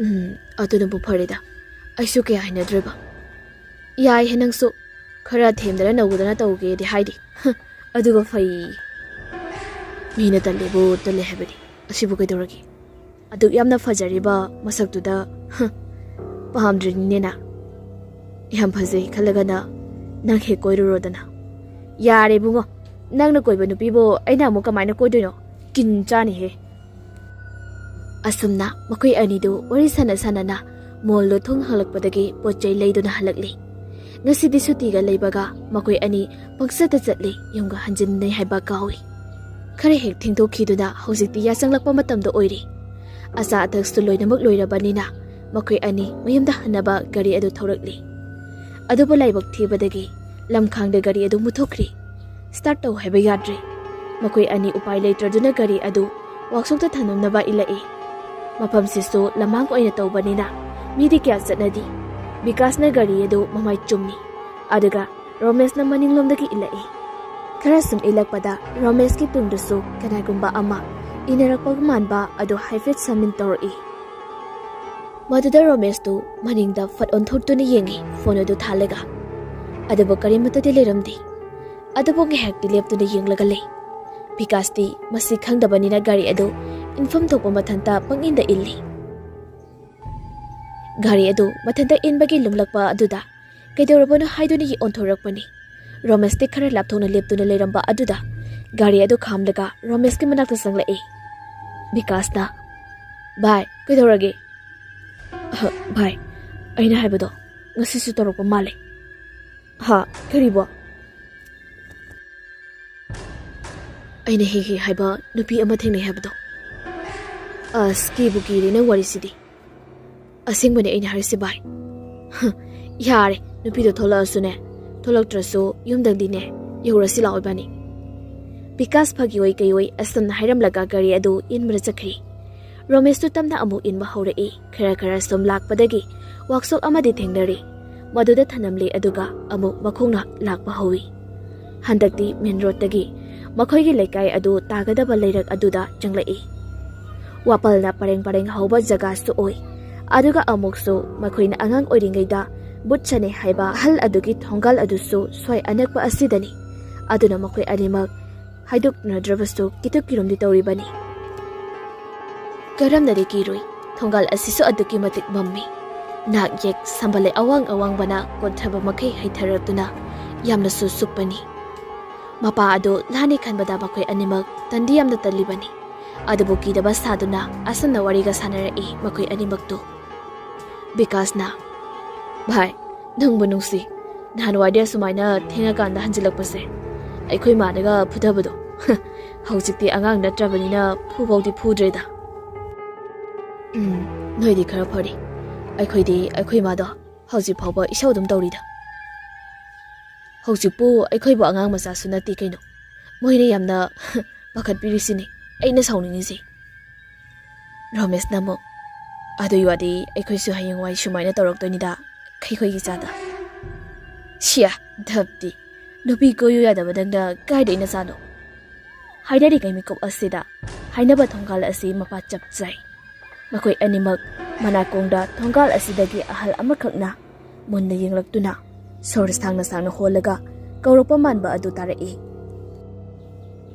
"ꯎꯝ, ꯑꯗꯨꯅꯕꯨ ꯐꯔꯦꯗ꯫ ꯑꯩꯁꯨ ꯀꯌꯥ ꯍꯩꯅꯗ꯭ꯔꯦꯕ꯫" "ꯌꯥꯏꯍꯦ ꯅꯪꯁꯨ꯫ ꯈꯔ ꯊꯦꯝꯗꯅ ꯅꯧꯗꯅ ꯇꯧꯒꯦꯗꯤ ꯍꯥꯏꯗꯦ꯫ ꯍ, ꯑꯗꯨꯒ ꯐꯩ꯫" "ꯃꯤꯅ ꯇꯜꯂꯦꯕꯨ ꯇꯜꯂꯦ ꯍꯥꯏꯕꯅꯤ꯫ ꯑꯁꯤꯕꯨ ꯀꯩꯗꯧꯔꯒꯦ? ꯑꯗꯨꯛ ꯌꯥꯝꯅ ꯐꯖꯔꯤꯕ ꯃꯁꯛꯇꯨꯗ, ꯍ, ꯄꯥꯝꯗ꯭ꯔꯤꯅꯤꯅꯦꯅ꯫ ꯌꯥꯝ ꯐꯖꯩ ꯈꯜꯂꯒꯅ ꯅꯪ ꯍꯦꯛ ꯀꯣꯏꯔꯨꯔꯣꯗꯅ꯫" "ꯌꯥꯔꯦ ꯏꯕꯨꯡꯉꯣ, ꯅꯪꯅ ꯀꯣꯏꯕ ꯅꯨꯄꯤꯕꯨ ꯑꯩꯅ ꯑꯃꯨꯛ ꯀꯃꯥꯏꯅ ꯀꯣꯏꯗꯣꯏꯅꯣ? ꯀꯤꯟ ꯆꯥꯅꯤꯍꯦ꯫" ꯑꯁꯨꯝꯅ ꯃꯈꯣꯏ ꯑꯅꯤꯗꯨ ꯋꯥꯔꯤ ꯁꯥꯟꯅ ꯁꯥꯟꯅꯅ ꯃꯣꯜꯗꯣ ꯊꯣꯡ ꯍꯥꯡꯂꯛꯄꯗꯒꯤ ꯄꯣꯠ ꯆꯩ ꯂꯩꯗꯨꯅ ꯍꯜꯂꯛꯂꯤ꯫ ꯉꯁꯤꯗꯤ ꯁꯨꯇꯤꯒ ꯂꯩꯕꯒ ꯃꯈꯣꯏ ꯑꯅꯤ ꯄꯪꯆꯠꯇ ꯆꯠꯂꯤ, ꯌꯨꯝꯒ ꯍꯟꯖꯤꯟꯅꯩ ꯍꯥꯏꯕ ꯀꯥꯎꯏ꯫ ꯈꯔ ꯍꯦꯛ ꯊꯦꯡꯗꯣꯛꯈꯤꯗꯨꯅ ꯍꯧꯖꯤꯛꯇꯤ ꯌꯥꯆꯪꯂꯛꯄ ꯃꯇꯝꯗ ꯑꯣꯏꯔꯤ꯫ ꯑꯆꯥ ꯑꯊꯛꯁꯨ ꯂꯣꯏꯅꯃꯛ ꯂꯣꯏꯔꯕꯅꯤꯅ ꯃꯈꯣꯏ ꯑꯅꯤ ꯃꯌꯨꯝꯗ ꯍꯟꯅꯕ ꯒꯥꯔꯤ ꯑꯗꯨ ꯊꯧꯔꯛꯂꯤ꯫ ꯑꯗꯨꯕꯨ ꯂꯥꯏꯕꯛ ꯊꯤꯕꯗꯒꯤ ꯂꯝꯈꯥꯡꯗ ꯒꯥꯔꯤ ꯑꯗꯨ ꯃꯨꯠꯊꯣꯛꯈ꯭ꯔꯤ꯫ ꯁ꯭ꯇꯥꯔꯠ ꯇꯧ ꯍꯥꯏꯕ ꯌꯥꯗ꯭ꯔꯦ꯫ ꯃꯈꯣꯏ ꯑꯅꯤ ꯎꯄꯥꯏ ꯂꯩꯇ꯭ꯔꯗꯨꯅ ꯒꯥꯔꯤ ꯑꯗꯨ ꯋꯥꯛꯁꯣꯞꯇ ꯊꯝꯂꯝꯅꯕ ꯏꯜꯂꯛꯏ꯫ ꯃꯐꯝꯁꯤꯁꯨ ꯂꯝꯍꯥꯡ ꯑꯣꯏꯅ ꯇꯧꯕꯅꯤꯅ ꯃꯤꯗꯤ ꯀꯌꯥ ꯆꯠꯅꯗꯦ꯫ ꯕꯤꯀꯥꯁꯅ ꯒꯥꯔꯤ ꯑꯗꯨ ꯃꯃꯥꯏ ꯆꯨꯝꯃꯤ, ꯑꯗꯨꯒ ꯔꯣꯃꯦꯁꯅ ꯃꯅꯤꯡꯂꯣꯝꯗꯒꯤ ꯏꯜꯂꯛꯏ꯫ ꯈꯔ ꯁꯨꯝ ꯏꯜꯂꯛꯄꯗ ꯔꯣꯃꯦꯁꯀꯤ ꯇꯨꯡꯗꯁꯨ ꯀꯅꯥꯒꯨꯝꯕ ꯑꯃ ꯏꯟꯅꯔꯛꯄꯒ ꯃꯥꯟꯕ ꯑꯗꯨ ꯍꯥꯏꯐꯦꯠ ꯁꯃꯤꯟ ꯇꯧꯔꯛꯏ꯫ ꯃꯗꯨꯗ ꯔꯣꯃꯦꯁꯇꯨ ꯃꯅꯤꯡꯗ ꯐꯠ ꯑꯣꯟꯊꯣꯛꯇꯨꯅ ꯌꯦꯡꯉꯤ, ꯐꯣꯟ ꯑꯗꯨ ꯊꯥꯜꯂꯒ꯫ ꯑꯗꯨꯕꯨ ꯀꯔꯤꯃꯠꯇꯗꯤ ꯂꯩꯔꯝꯗꯦ꯫ ꯑꯗꯨꯕꯨ ꯉꯥꯏꯍꯥꯛꯇꯤ ꯂꯦꯞꯇꯨꯅ ꯌꯦꯡꯂꯒ ꯂꯩ꯫ ꯕꯤꯀꯥꯁꯇꯤ ꯃꯁꯤ ꯈꯪꯗꯕꯅꯤꯅ ꯒꯥꯔꯤ ꯑꯗꯨ ꯏꯟꯐꯝ ꯊꯣꯛꯄ ꯃꯊꯟꯇ ꯄꯪꯏꯟꯗ ꯏꯜꯂꯤ꯫ ꯒꯥꯔꯤ ꯑꯗꯨ ꯃꯊꯟꯇ ꯏꯟꯕꯒꯤ ꯂꯨꯝꯂꯛꯄ ꯑꯗꯨꯗ ꯀꯩꯗꯧꯔꯕꯅꯣ ꯍꯥꯏꯗꯨꯅ ꯑꯣꯟꯊꯣꯔꯛꯄꯅꯤ꯫ ꯔꯣꯃꯦꯁꯇꯤ ꯈꯔ ꯂꯥꯞꯊꯣꯛꯅ ꯂꯦꯞꯇꯨꯅ ꯂꯩꯔꯝꯕ ꯑꯗꯨꯗ ꯒꯥꯔꯤ ꯑꯗꯨ ꯈꯥꯝꯂꯒ ꯔꯣꯃꯦꯁꯀꯤ ꯃꯅꯥꯛꯇ ꯆꯪꯂꯛꯏ꯫ ꯕꯤꯀꯥꯁꯅ, "ꯚꯥꯏ, ꯀꯩꯗꯧꯔꯒꯦ?" "ꯑꯍ, ꯚꯥꯏ, ꯑꯩꯅ ꯍꯥꯏꯕꯗꯣ ꯉꯁꯤꯁꯨ ꯇꯧꯔꯛꯄ ꯃꯥꯜꯂꯦ꯫" "ꯍꯥ? ꯀꯔꯤꯕꯣ?" "ꯑꯩꯅ ꯍꯦꯛ ꯍꯦꯛ ꯍꯥꯏꯕ ꯅꯨꯄꯤ ꯑꯃ ꯊꯦꯡꯅꯩ ꯍꯥꯏꯕꯗꯣ꯫" "ꯑꯁ, ꯀꯤꯕꯨ ꯀꯤꯔꯦ ꯅꯪ ꯋꯥꯔꯤꯁꯤꯗꯤ꯫ ꯑꯁꯦꯡꯕꯅꯦ ꯑꯩꯅ ꯍꯥꯏꯔꯤꯁꯦ ꯚꯥꯏ꯫" "ꯍ, ꯌꯥꯔꯦ, ꯅꯨꯄꯤꯗꯣ ꯊꯣꯛꯂꯛꯑꯁꯨꯅꯦ, ꯊꯣꯛꯂꯛꯇ꯭ꯔꯁꯨ ꯌꯨꯝꯗꯪꯗꯤꯅꯦ ꯌꯧꯔꯁꯤ ꯂꯥꯛꯑꯣ ꯏꯕꯥꯅꯤ꯫" ꯕꯤꯀꯥꯁ ꯐꯥꯒꯤ ꯑꯣꯏ ꯀꯩ ꯑꯣꯏ ꯑꯁꯨꯝꯅ ꯍꯥꯏꯔꯝꯂꯒ ꯒꯥꯔꯤ ꯑꯗꯨ ꯏꯟꯕꯗ ꯆꯠꯈ꯭ꯔꯤ꯫ ꯔꯣꯃꯦꯁꯇꯨ ꯇꯞꯅ ꯑꯃꯨꯛ ꯏꯟꯕ ꯍꯧꯔꯛꯏ꯫ ꯈꯔ ꯈꯔ ꯁꯨꯝ ꯂꯥꯛꯄꯗꯒꯤ ꯋꯥꯛꯁꯣꯞ ꯑꯃꯗꯤ ꯊꯦꯡꯅꯔꯤ꯫ ꯃꯗꯨꯗ ꯊꯅꯝꯂꯦ, ꯑꯗꯨꯒ ꯑꯃꯨꯛ ꯃꯈꯣꯡꯅ ꯂꯥꯛꯄ ꯍꯧꯏ꯫ ꯍꯟꯗꯛꯇꯤ ꯃꯦꯟ ꯔꯣꯗꯇꯒꯤ ꯃꯈꯣꯏꯒꯤ ꯂꯩꯀꯥꯏ ꯑꯗꯨ ꯇꯥꯒꯗꯕ ꯂꯩꯔꯛ ꯑꯗꯨꯗ ꯆꯪꯂꯛꯏ꯫ ꯋꯥꯄꯜꯅ ꯄꯔꯦꯡ ꯄꯔꯦꯡ ꯍꯧꯕ ꯖꯒꯥꯁꯨ ꯑꯣꯏ꯫ ꯑꯗꯨꯒ ꯑꯃꯨꯛꯁꯨ ꯃꯈꯣꯏꯅ ꯑꯉꯥꯡ ꯑꯣꯏꯔꯤꯉꯩꯗ ꯚꯨꯠ ꯁꯥꯟꯅꯩ ꯍꯥꯏꯕ ꯑꯍꯜ ꯑꯗꯨꯒꯤ ꯊꯣꯡꯒꯥꯜ ꯑꯗꯨꯁꯨ ꯁ꯭ꯋꯥꯏ ꯑꯅꯛꯄ ꯑꯁꯤꯗꯅꯤ꯫ ꯑꯗꯨꯅ ꯃꯈꯣꯏ ꯑꯅꯤꯃꯛ ꯍꯥꯏꯗꯣꯛꯅꯗ꯭ꯔꯕꯁꯨ ꯀꯤꯊꯨꯞ ꯀꯤꯔꯨꯝꯗꯤ ꯇꯧꯔꯤꯕꯅꯤ꯫ ꯀꯔꯝꯅꯗꯤ ꯀꯤꯔꯣꯏ? ꯊꯣꯡꯒꯥꯜ ꯑꯁꯤꯁꯨ ꯑꯗꯨꯛꯀꯤ ꯃꯇꯤꯛ ꯃꯝꯃꯤ꯫ ꯅꯥꯛ ꯌꯦꯛ ꯁꯝꯕꯜꯂꯩ ꯑꯋꯥꯡ ꯑꯋꯥꯡꯕꯅ ꯀꯣꯟꯊꯕ ꯃꯈꯩ ꯍꯩꯊꯔꯛꯇꯨꯅ ꯌꯥꯝꯅꯁꯨ ꯁꯨꯞꯄꯅꯤ꯫ ꯃꯄꯥ ꯑꯗꯨ ꯂꯥꯅꯤ ꯈꯟꯕꯗ ꯃꯈꯣꯏ ꯑꯅꯤꯃꯛ ꯇꯟꯗꯤ ꯌꯥꯝꯅ ꯇꯜꯂꯤꯕꯅꯤ꯫ ꯑꯗꯨꯕꯨ ꯀꯤꯗꯕ ꯁꯥꯗꯨꯅ ꯑꯁꯨꯝꯅ ꯋꯥꯔꯤꯒ ꯁꯥꯟꯅꯔꯛꯏ ꯃꯈꯣꯏ ꯑꯅꯤꯃꯛꯇꯨ꯫ ꯕꯤꯀꯥꯁꯅ, "ꯚꯥꯏ, ꯅꯨꯡꯕꯨ ꯅꯨꯡꯁꯤ꯫ ꯅꯍꯥꯟꯋꯥꯏꯗꯤ ꯑꯁꯨꯃꯥꯏꯅ ꯊꯦꯡꯉꯀꯥꯟꯗ ꯍꯟꯖꯤꯜꯂꯛꯄꯁꯦ ꯑꯩꯈꯣꯏ ꯃꯥꯅꯒ ꯐꯨꯊꯕꯗꯣ꯫ ꯍꯧꯖꯤꯛꯇꯤ ꯑꯉꯥꯡ ꯅꯠꯇ꯭ꯔꯕꯅꯤꯅ ꯐꯨꯐꯧꯗꯤ ꯐꯨꯗ꯭ꯔꯦꯗ꯫" "ꯎꯝ, ꯅꯣꯏꯗꯤ ꯈꯔ ꯐꯔꯤ꯫ ꯑꯩꯈꯣꯏꯗꯤ ꯑꯩꯈꯣꯏ ꯃꯥꯗꯣ ꯍꯧꯖꯤꯛ ꯐꯥꯎꯕ ꯏꯁꯧ ꯑꯗꯨꯝ ꯇꯧꯔꯤꯗ꯫ ꯍꯧꯖꯤꯛꯄꯨ ꯑꯩꯈꯣꯏꯕꯨ ꯑꯉꯥꯡ ꯃꯆꯥꯁꯨ ꯅꯠꯇꯦ ꯀꯩꯅꯣ꯫ ꯃꯣꯏꯅ ꯌꯥꯝꯅ ꯄꯥꯈꯠꯄꯤꯔꯤꯁꯤꯅꯤ ꯑꯩꯅ ꯁꯥꯎꯅꯤꯡꯉꯤꯁꯦ꯫" ꯔꯣꯃꯦꯁꯅ ꯑꯃꯨꯛ, "ꯑꯗꯨꯒꯤ ꯋꯥꯗꯤ ꯑꯩꯈꯣꯏꯁꯨ ꯍꯌꯦꯡꯋꯥꯏ ꯁꯨꯃꯥꯏꯅ ꯇꯧꯔꯛꯇꯣꯏꯅꯤꯗ, ꯑꯩꯈꯣꯏꯒꯤ ꯆꯥꯗ"꯫ "ꯁꯤꯌꯥ, ꯙꯞꯇꯤ꯫ ꯅꯨꯄꯤ ꯀꯣꯏꯌꯨ ꯌꯥꯗꯕ ꯅꯪꯅ ꯀꯥꯏꯗꯩ ꯅꯆꯥꯅꯣ?" ꯍꯥꯏꯅꯔꯤꯉꯩ ꯃꯤꯀꯨꯞ ꯑꯁꯤꯗ ꯍꯥꯏꯅꯕ ꯊꯣꯡꯒꯥꯜ ꯑꯁꯤ ꯃꯄꯥ ꯆꯞ ꯆꯥꯏ꯫ ꯃꯈꯣꯏ ꯑꯅꯤꯃꯛ ꯃꯅꯥꯀꯣꯡꯗ ꯊꯣꯡꯒꯥꯜ ꯑꯁꯤꯗꯒꯤ ꯑꯍꯜ ꯑꯃꯈꯛꯅ ꯃꯨꯟꯅ ꯌꯦꯡꯂꯛꯇꯨꯅ ꯁꯣꯔ ꯁꯥꯡꯅ ꯁꯥꯡꯅ ꯍꯣꯜꯂꯒ ꯀꯧꯔꯛꯄ ꯃꯥꯟꯕ ꯑꯗꯨ ꯇꯥꯔꯛꯏ꯫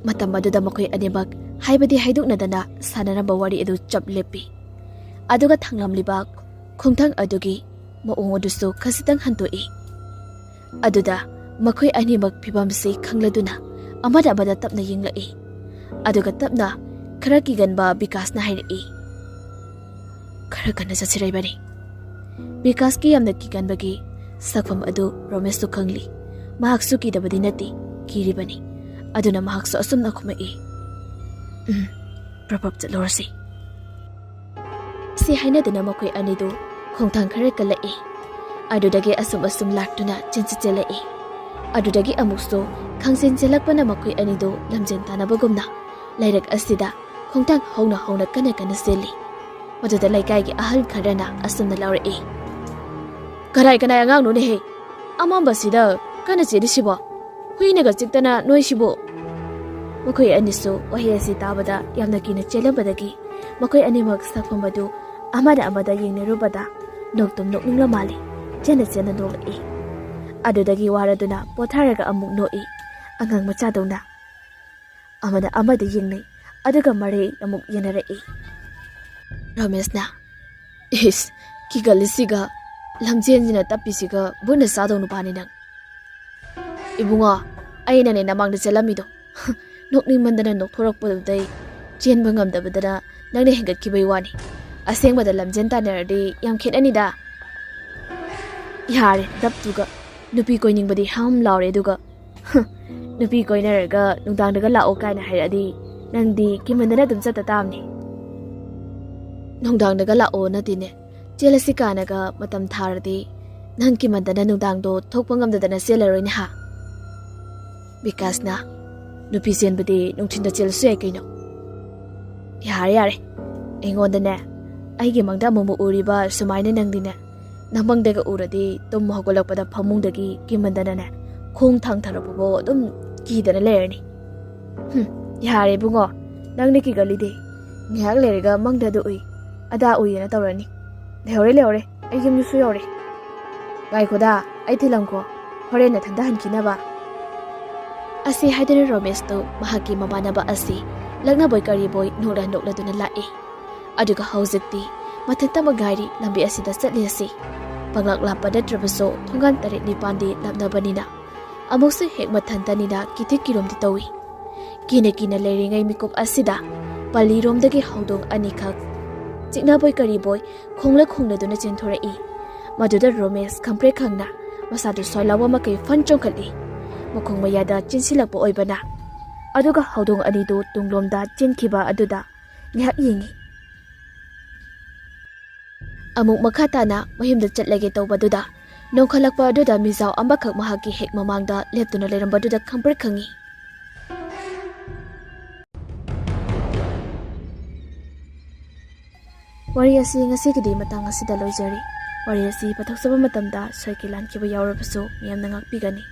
ꯃꯇꯝ ꯑꯗꯨꯗ ꯃꯈꯣꯏ ꯑꯅꯤꯃꯛ ꯍꯥꯏꯕꯗꯤ ꯍꯥꯏꯗꯣꯛꯅꯗꯅ ꯁꯥꯟꯅꯔꯝꯕ ꯋꯥꯔꯤ ꯑꯗꯨ ꯆꯞ ꯂꯦꯞꯄꯤ꯫ ꯑꯗꯨꯒ ꯊꯥꯡꯂꯝꯂꯤꯕ ꯈꯣꯡꯊꯥꯡ ꯑꯗꯨꯒꯤ ꯃꯑꯣꯡ ꯑꯗꯨꯁꯨ ꯈꯖꯤꯛꯇꯪ ꯍꯟꯗꯣꯛꯏ꯫ ꯑꯗꯨꯗ ꯃꯈꯣꯏ ꯑꯅꯤꯃꯛ ꯐꯤꯕꯝꯁꯤ ꯈꯪꯂꯗꯨꯅ ꯑꯃꯅ ꯑꯃꯗ ꯇꯞꯅ ꯌꯦꯡꯂꯛꯏ꯫ ꯑꯗꯨꯒ ꯇꯞꯅ ꯈꯔ ꯀꯤꯒꯟꯕ ꯕꯤꯀꯥꯁꯅ ꯍꯥꯏꯔꯛꯏ, "ꯈꯔ ꯀꯟꯅ ꯆꯠꯁꯤꯔ ꯏꯕꯥꯅꯤ?" ꯕꯤꯀꯥꯁꯀꯤ ꯌꯥꯝꯅ ꯀꯤꯒꯟꯕꯒꯤ ꯁꯛꯐꯝ ꯑꯗꯨ ꯔꯣꯃꯦꯁꯁꯨ ꯈꯪꯂꯤ꯫ ꯃꯍꯥꯛꯁꯨ ꯀꯤꯗꯕꯗꯤ ꯅꯠꯇꯦ, ꯀꯤꯔꯤꯕꯅꯤ꯫ ꯑꯗꯨꯅ ꯃꯍꯥꯛꯁꯨ ꯑꯁꯨꯝꯅ ꯈꯨꯝꯃꯛꯏ, "ꯎꯝ, ꯄ꯭ꯔꯞ ꯄ꯭ꯔꯞ ꯆꯠꯂꯨꯔꯁꯤ"꯫ ꯁꯤ ꯍꯥꯏꯅꯗꯨꯅ ꯃꯈꯣꯏ ꯑꯅꯤꯗꯨ ꯈꯣꯡꯊꯥꯡ ꯈꯔ ꯀꯜꯂꯛꯏ꯫ ꯑꯗꯨꯗꯒꯤ ꯑꯁꯨꯝ ꯑꯁꯨꯝ ꯂꯥꯛꯇꯨꯅ ꯆꯦꯟꯁꯤ ꯆꯦꯜꯂꯛꯏ꯫ ꯑꯗꯨꯗꯒꯤ ꯑꯃꯨꯛꯁꯨ ꯈꯪꯆꯦꯟ ꯆꯦꯜꯂꯛꯄꯅ ꯃꯈꯣꯏ ꯑꯅꯤꯗꯨ ꯂꯝꯖꯦꯟ ꯇꯥꯟꯅꯕꯒꯨꯝꯅ ꯂꯩꯔꯛ ꯑꯁꯤꯗ ꯈꯣꯡꯊꯥꯡ ꯍꯧꯅ ꯍꯧꯅ ꯀꯟꯅ ꯀꯟꯅ ꯆꯦꯜꯂꯤ꯫ ꯃꯗꯨꯗ ꯂꯩꯀꯥꯏꯒꯤ ꯑꯍꯜ ꯈꯔꯅ ꯑꯁꯨꯝꯅ ꯂꯥꯎꯔꯛꯏ, "ꯀꯔꯥꯏ ꯀꯅꯥꯏ ꯑꯉꯥꯡꯅꯣꯅꯦꯍꯦ? ꯑꯃꯝꯕꯁꯤꯗ ꯀꯟꯅ ꯆꯦꯜꯂꯤꯁꯤꯕꯣ? ꯍꯨꯏꯅꯒ ꯆꯤꯛꯇꯅ ꯅꯣꯏꯁꯤꯕꯨ?" ꯃꯈꯣꯏ ꯑꯅꯤꯁꯨ ꯋꯥꯍꯩ ꯑꯁꯤ ꯇꯥꯕꯗ ꯌꯥꯝꯅ ꯀꯤꯅ ꯆꯦꯜꯂꯝꯕꯗꯒꯤ ꯃꯈꯣꯏ ꯑꯅꯤꯃꯛ ꯁꯛꯐꯝ ꯑꯗꯨ ꯑꯃꯅ ꯑꯃꯗ ꯌꯦꯡꯅꯔꯨꯕꯗ ꯅꯣꯛꯇꯨꯝ ꯅꯣꯛꯅꯤꯡꯂ ꯃꯥꯜꯂꯤ꯫ ꯆꯦꯟꯅ ꯆꯦꯟꯅ ꯅꯣꯛꯂꯛꯏ꯫ ꯑꯗꯨꯗꯒꯤ ꯋꯥꯔꯗꯨꯅ ꯄꯣꯊꯥꯔꯒ ꯑꯃꯨꯛ ꯅꯣꯛꯏ, ꯑꯉꯥꯡ ꯃꯆꯥꯗꯧꯅ꯫ ꯑꯃꯅ ꯑꯃꯗ ꯌꯦꯡꯅꯩ, ꯑꯗꯨꯒ ꯃꯔꯩ ꯑꯃꯨꯛ ꯌꯦꯟꯅꯔꯛꯏ꯫ ꯔꯣꯃꯦꯁꯅ, "ꯏꯁ, ꯀꯤꯒꯜꯂꯤꯁꯤꯒ ꯂꯝꯖꯦꯟꯁꯤꯅ ꯇꯞꯄꯤꯁꯤꯒ ꯕꯨꯠꯅ ꯆꯥꯗꯧ ꯅꯨꯄꯥꯅꯤ ꯅꯪ"꯫ "ꯏꯕꯨꯡꯉꯣ, ꯑꯩꯅꯅꯦ ꯅꯃꯥꯡꯗ ꯆꯦꯜꯂꯝꯃꯤꯗꯣ꯫ ꯅꯣꯛꯅꯤꯡꯃꯟꯗꯅ ꯅꯣꯛꯊꯣꯔꯛꯄꯗꯨꯗꯩ ꯆꯦꯟꯕ ꯉꯝꯗꯕꯗꯅ ꯅꯪꯅ ꯍꯦꯟꯒꯠꯈꯤꯕꯩ ꯋꯥꯅꯤ꯫ ꯑꯁꯦꯡꯕꯗ ꯂꯝꯖꯦꯟ ꯇꯥꯟꯅꯔꯗꯤ ꯌꯥꯝ ꯈꯦꯠꯅꯅꯤꯗ"꯫ "ꯌꯥꯔꯦ, ꯗꯞꯇꯨꯒ꯫ ꯅꯨꯄꯤ ꯀꯣꯏꯅꯤꯡꯕꯗꯤ ꯍꯝ ꯂꯥꯎꯔꯦ, ꯑꯗꯨꯒ, ꯍ, ꯅꯨꯄꯤ ꯀꯣꯏꯅꯔꯒ ꯅꯨꯡꯗꯥꯡꯗꯒ ꯂꯥꯛꯑꯣ ꯀꯥꯏꯅ ꯍꯥꯏꯔꯛꯑꯗꯤ ꯅꯪꯗꯤ ꯀꯤꯃꯟꯗꯅ ꯑꯗꯨꯝ ꯆꯠꯇ ꯇꯥꯕꯅꯤ"꯫ "ꯅꯨꯡꯗꯥꯡꯗꯒ ꯂꯥꯛꯑꯣ ꯅꯠꯇꯦꯅꯦ, ꯆꯦꯜꯂꯁꯤ ꯀꯥꯅꯒ ꯃꯇꯝ ꯊꯥꯔꯗꯤ ꯅꯪ ꯀꯤꯃꯟꯗꯅ ꯅꯨꯡꯗꯥꯡꯗꯣ ꯊꯣꯛꯄ ꯉꯝꯗꯗꯅ ꯆꯦꯜꯂꯔꯣꯏꯅꯦ ꯍꯥ"꯫ ꯕꯤꯀꯥꯁꯅ, "ꯅꯨꯄꯤ ꯆꯦꯟꯕꯗꯤ ꯅꯨꯡꯊꯤꯟꯗ ꯆꯦꯜꯂꯁꯨ ꯌꯥꯏ ꯀꯩꯅꯣ"꯫ "ꯌꯥꯔꯦ, ꯌꯥꯔꯦ, ꯑꯩꯉꯣꯟꯗꯅꯦ, ꯑꯩꯒꯤ ꯃꯪꯗ ꯑꯃꯨꯛꯃꯨꯛ ꯎꯔꯤꯕ ꯁꯨꯃꯥꯏꯅ ꯅꯪꯗꯤꯅꯦ, ꯅꯃꯪꯗꯒ ꯎꯔꯗꯤ ꯇꯨꯝ ꯍꯧꯒꯠꯂꯛꯄꯗ ꯐꯃꯨꯡꯗꯒꯤ ꯀꯤꯃꯟꯗꯅꯅꯦ, ꯈꯣꯡ ꯊꯥꯡꯊꯔꯛꯄꯕꯨ ꯑꯗꯨꯝ ꯀꯤꯗꯅ ꯂꯩꯔꯅꯤ꯫ ꯍꯨꯝ, ꯌꯥꯔꯦ ꯏꯕꯨꯡꯉꯣ, ꯅꯪꯅ ꯀꯤꯒꯜꯂꯤꯗꯤ꯫ ꯉꯥꯏꯍꯥꯛ ꯂꯩꯔꯒ ꯃꯪꯗ ꯑꯗꯨ ꯎꯏ, ꯑꯗꯥ ꯎꯏꯌꯦꯅ ꯇꯧꯔꯅꯤ꯫ ꯂꯩꯍꯧꯔꯦ, ꯂꯩꯍꯧꯔꯦ, ꯑꯩ ꯌꯨꯝꯁꯨ ꯌꯧꯔꯦ꯫ ꯉꯥꯏꯈꯣꯗ, ꯑꯩ ꯊꯤꯜꯂꯝꯈꯣ, ꯍꯣꯔꯦꯟ ꯅꯊꯟꯗ ꯍꯟꯈꯤꯅꯕ꯫ ꯑꯁꯤ ꯍꯥꯏꯗꯨꯅ ꯔꯣꯃꯦꯁꯇꯨ ꯃꯍꯥꯛꯀꯤ ꯃꯃꯥꯟꯅꯕ ꯑꯁꯤ ꯂꯛꯅꯕꯣꯏ ꯀꯔꯤꯕꯣꯏ ꯅꯣꯛꯂ ꯅꯣꯛꯂꯗꯨꯅ ꯂꯥꯛꯏ꯫ ꯑꯗꯨꯒ ꯍꯧꯖꯤꯛꯇꯤ ꯃꯊꯟꯇꯃꯛ ꯉꯥꯏꯔꯤ ꯂꯝꯕꯤ ꯑꯁꯤꯗ ꯆꯠꯂꯤ ꯑꯁꯤ꯫ ꯄꯪꯂꯥꯛ ꯂꯥꯞꯄ ꯅꯠꯇ꯭ꯔꯕꯁꯨ ꯊꯣꯡꯒꯥꯟ ꯇꯔꯦꯠ ꯅꯤꯄꯥꯟꯗꯤ ꯂꯥꯞꯅꯕꯅꯤꯅ ꯑꯃꯨꯛꯁꯨ ꯍꯦꯛ ꯃꯊꯟꯇꯅꯤꯅ ꯀꯤꯊꯤ ꯀꯤꯔꯣꯝꯗꯤ ꯇꯧꯏ꯫ ꯀꯤꯅ ꯀꯤꯅ ꯂꯩꯔꯤꯉꯩ ꯃꯤꯀꯨꯞ ꯑꯁꯤꯗ ꯄꯜꯂꯤꯔꯣꯝꯗꯒꯤ ꯍꯧꯗꯣꯡ ꯑꯅꯤꯈꯛ ꯆꯤꯛꯅꯕꯣꯏ ꯀꯔꯤꯕꯣꯏ ꯈꯣꯡꯂ ꯈꯣꯡꯂꯗꯨꯅ ꯆꯦꯟꯊꯣꯔꯛꯏ꯫ ꯃꯗꯨꯗ ꯔꯣꯃꯦꯁ ꯈꯪꯄ꯭ꯔꯦꯛ ꯈꯪꯅ ꯃꯁꯥꯗꯨ ꯁ꯭ꯋꯥꯏ ꯂꯥꯎꯕ ꯃꯈꯩ ꯐꯟ ꯆꯣꯡꯈꯠꯂꯤ꯫ ꯃꯈꯣꯡ ꯃꯌꯥꯗ ꯆꯦꯟꯁꯤꯜꯂꯛꯄ ꯑꯣꯏꯕꯅ꯫ ꯑꯗꯨꯒ ꯍꯧꯗꯣꯡ ꯑꯅꯤꯗꯨ ꯇꯨꯡꯂꯣꯝꯗ ꯆꯦꯟꯈꯤꯕ ꯑꯗꯨꯗ ꯉꯥꯏꯍꯥꯛ ꯌꯦꯡꯉꯤ꯫ ꯑꯃꯨꯛ ꯃꯈꯥ ꯇꯥꯅ ꯃꯌꯨꯝꯗ ꯆꯠꯂꯒꯦ ꯇꯧꯕꯗꯨꯗ ꯅꯣꯡꯈꯠꯂꯛꯄ ꯑꯗꯨꯗ ꯃꯤꯖꯥꯎ ꯑꯃꯈꯛ ꯃꯍꯥꯛꯀꯤ ꯍꯦꯛ ꯃꯃꯥꯡꯗ ꯂꯦꯞꯇꯨꯅ ꯂꯩꯔꯝꯕꯗꯨꯗ ꯈꯪꯄ꯭ꯔꯦꯛ ꯈꯪꯉꯤ꯫ ꯋꯥꯔꯤ ꯑꯁꯤ ꯉꯁꯤꯒꯤꯗꯤ ꯃꯇꯥꯡ ꯑꯁꯤꯗ ꯂꯣꯏꯖꯔꯤ꯫ ꯋꯥꯔꯤ ꯑꯁꯤ ꯄꯥꯊꯣꯛꯆꯕ ꯃꯇꯝꯗ ꯁꯣꯏꯈꯤ ꯂꯥꯟꯈꯤꯕ ꯌꯥꯎꯔꯕꯁꯨ ꯃꯌꯥꯝꯅ ꯉꯥꯛꯄꯤꯒꯅꯤ꯫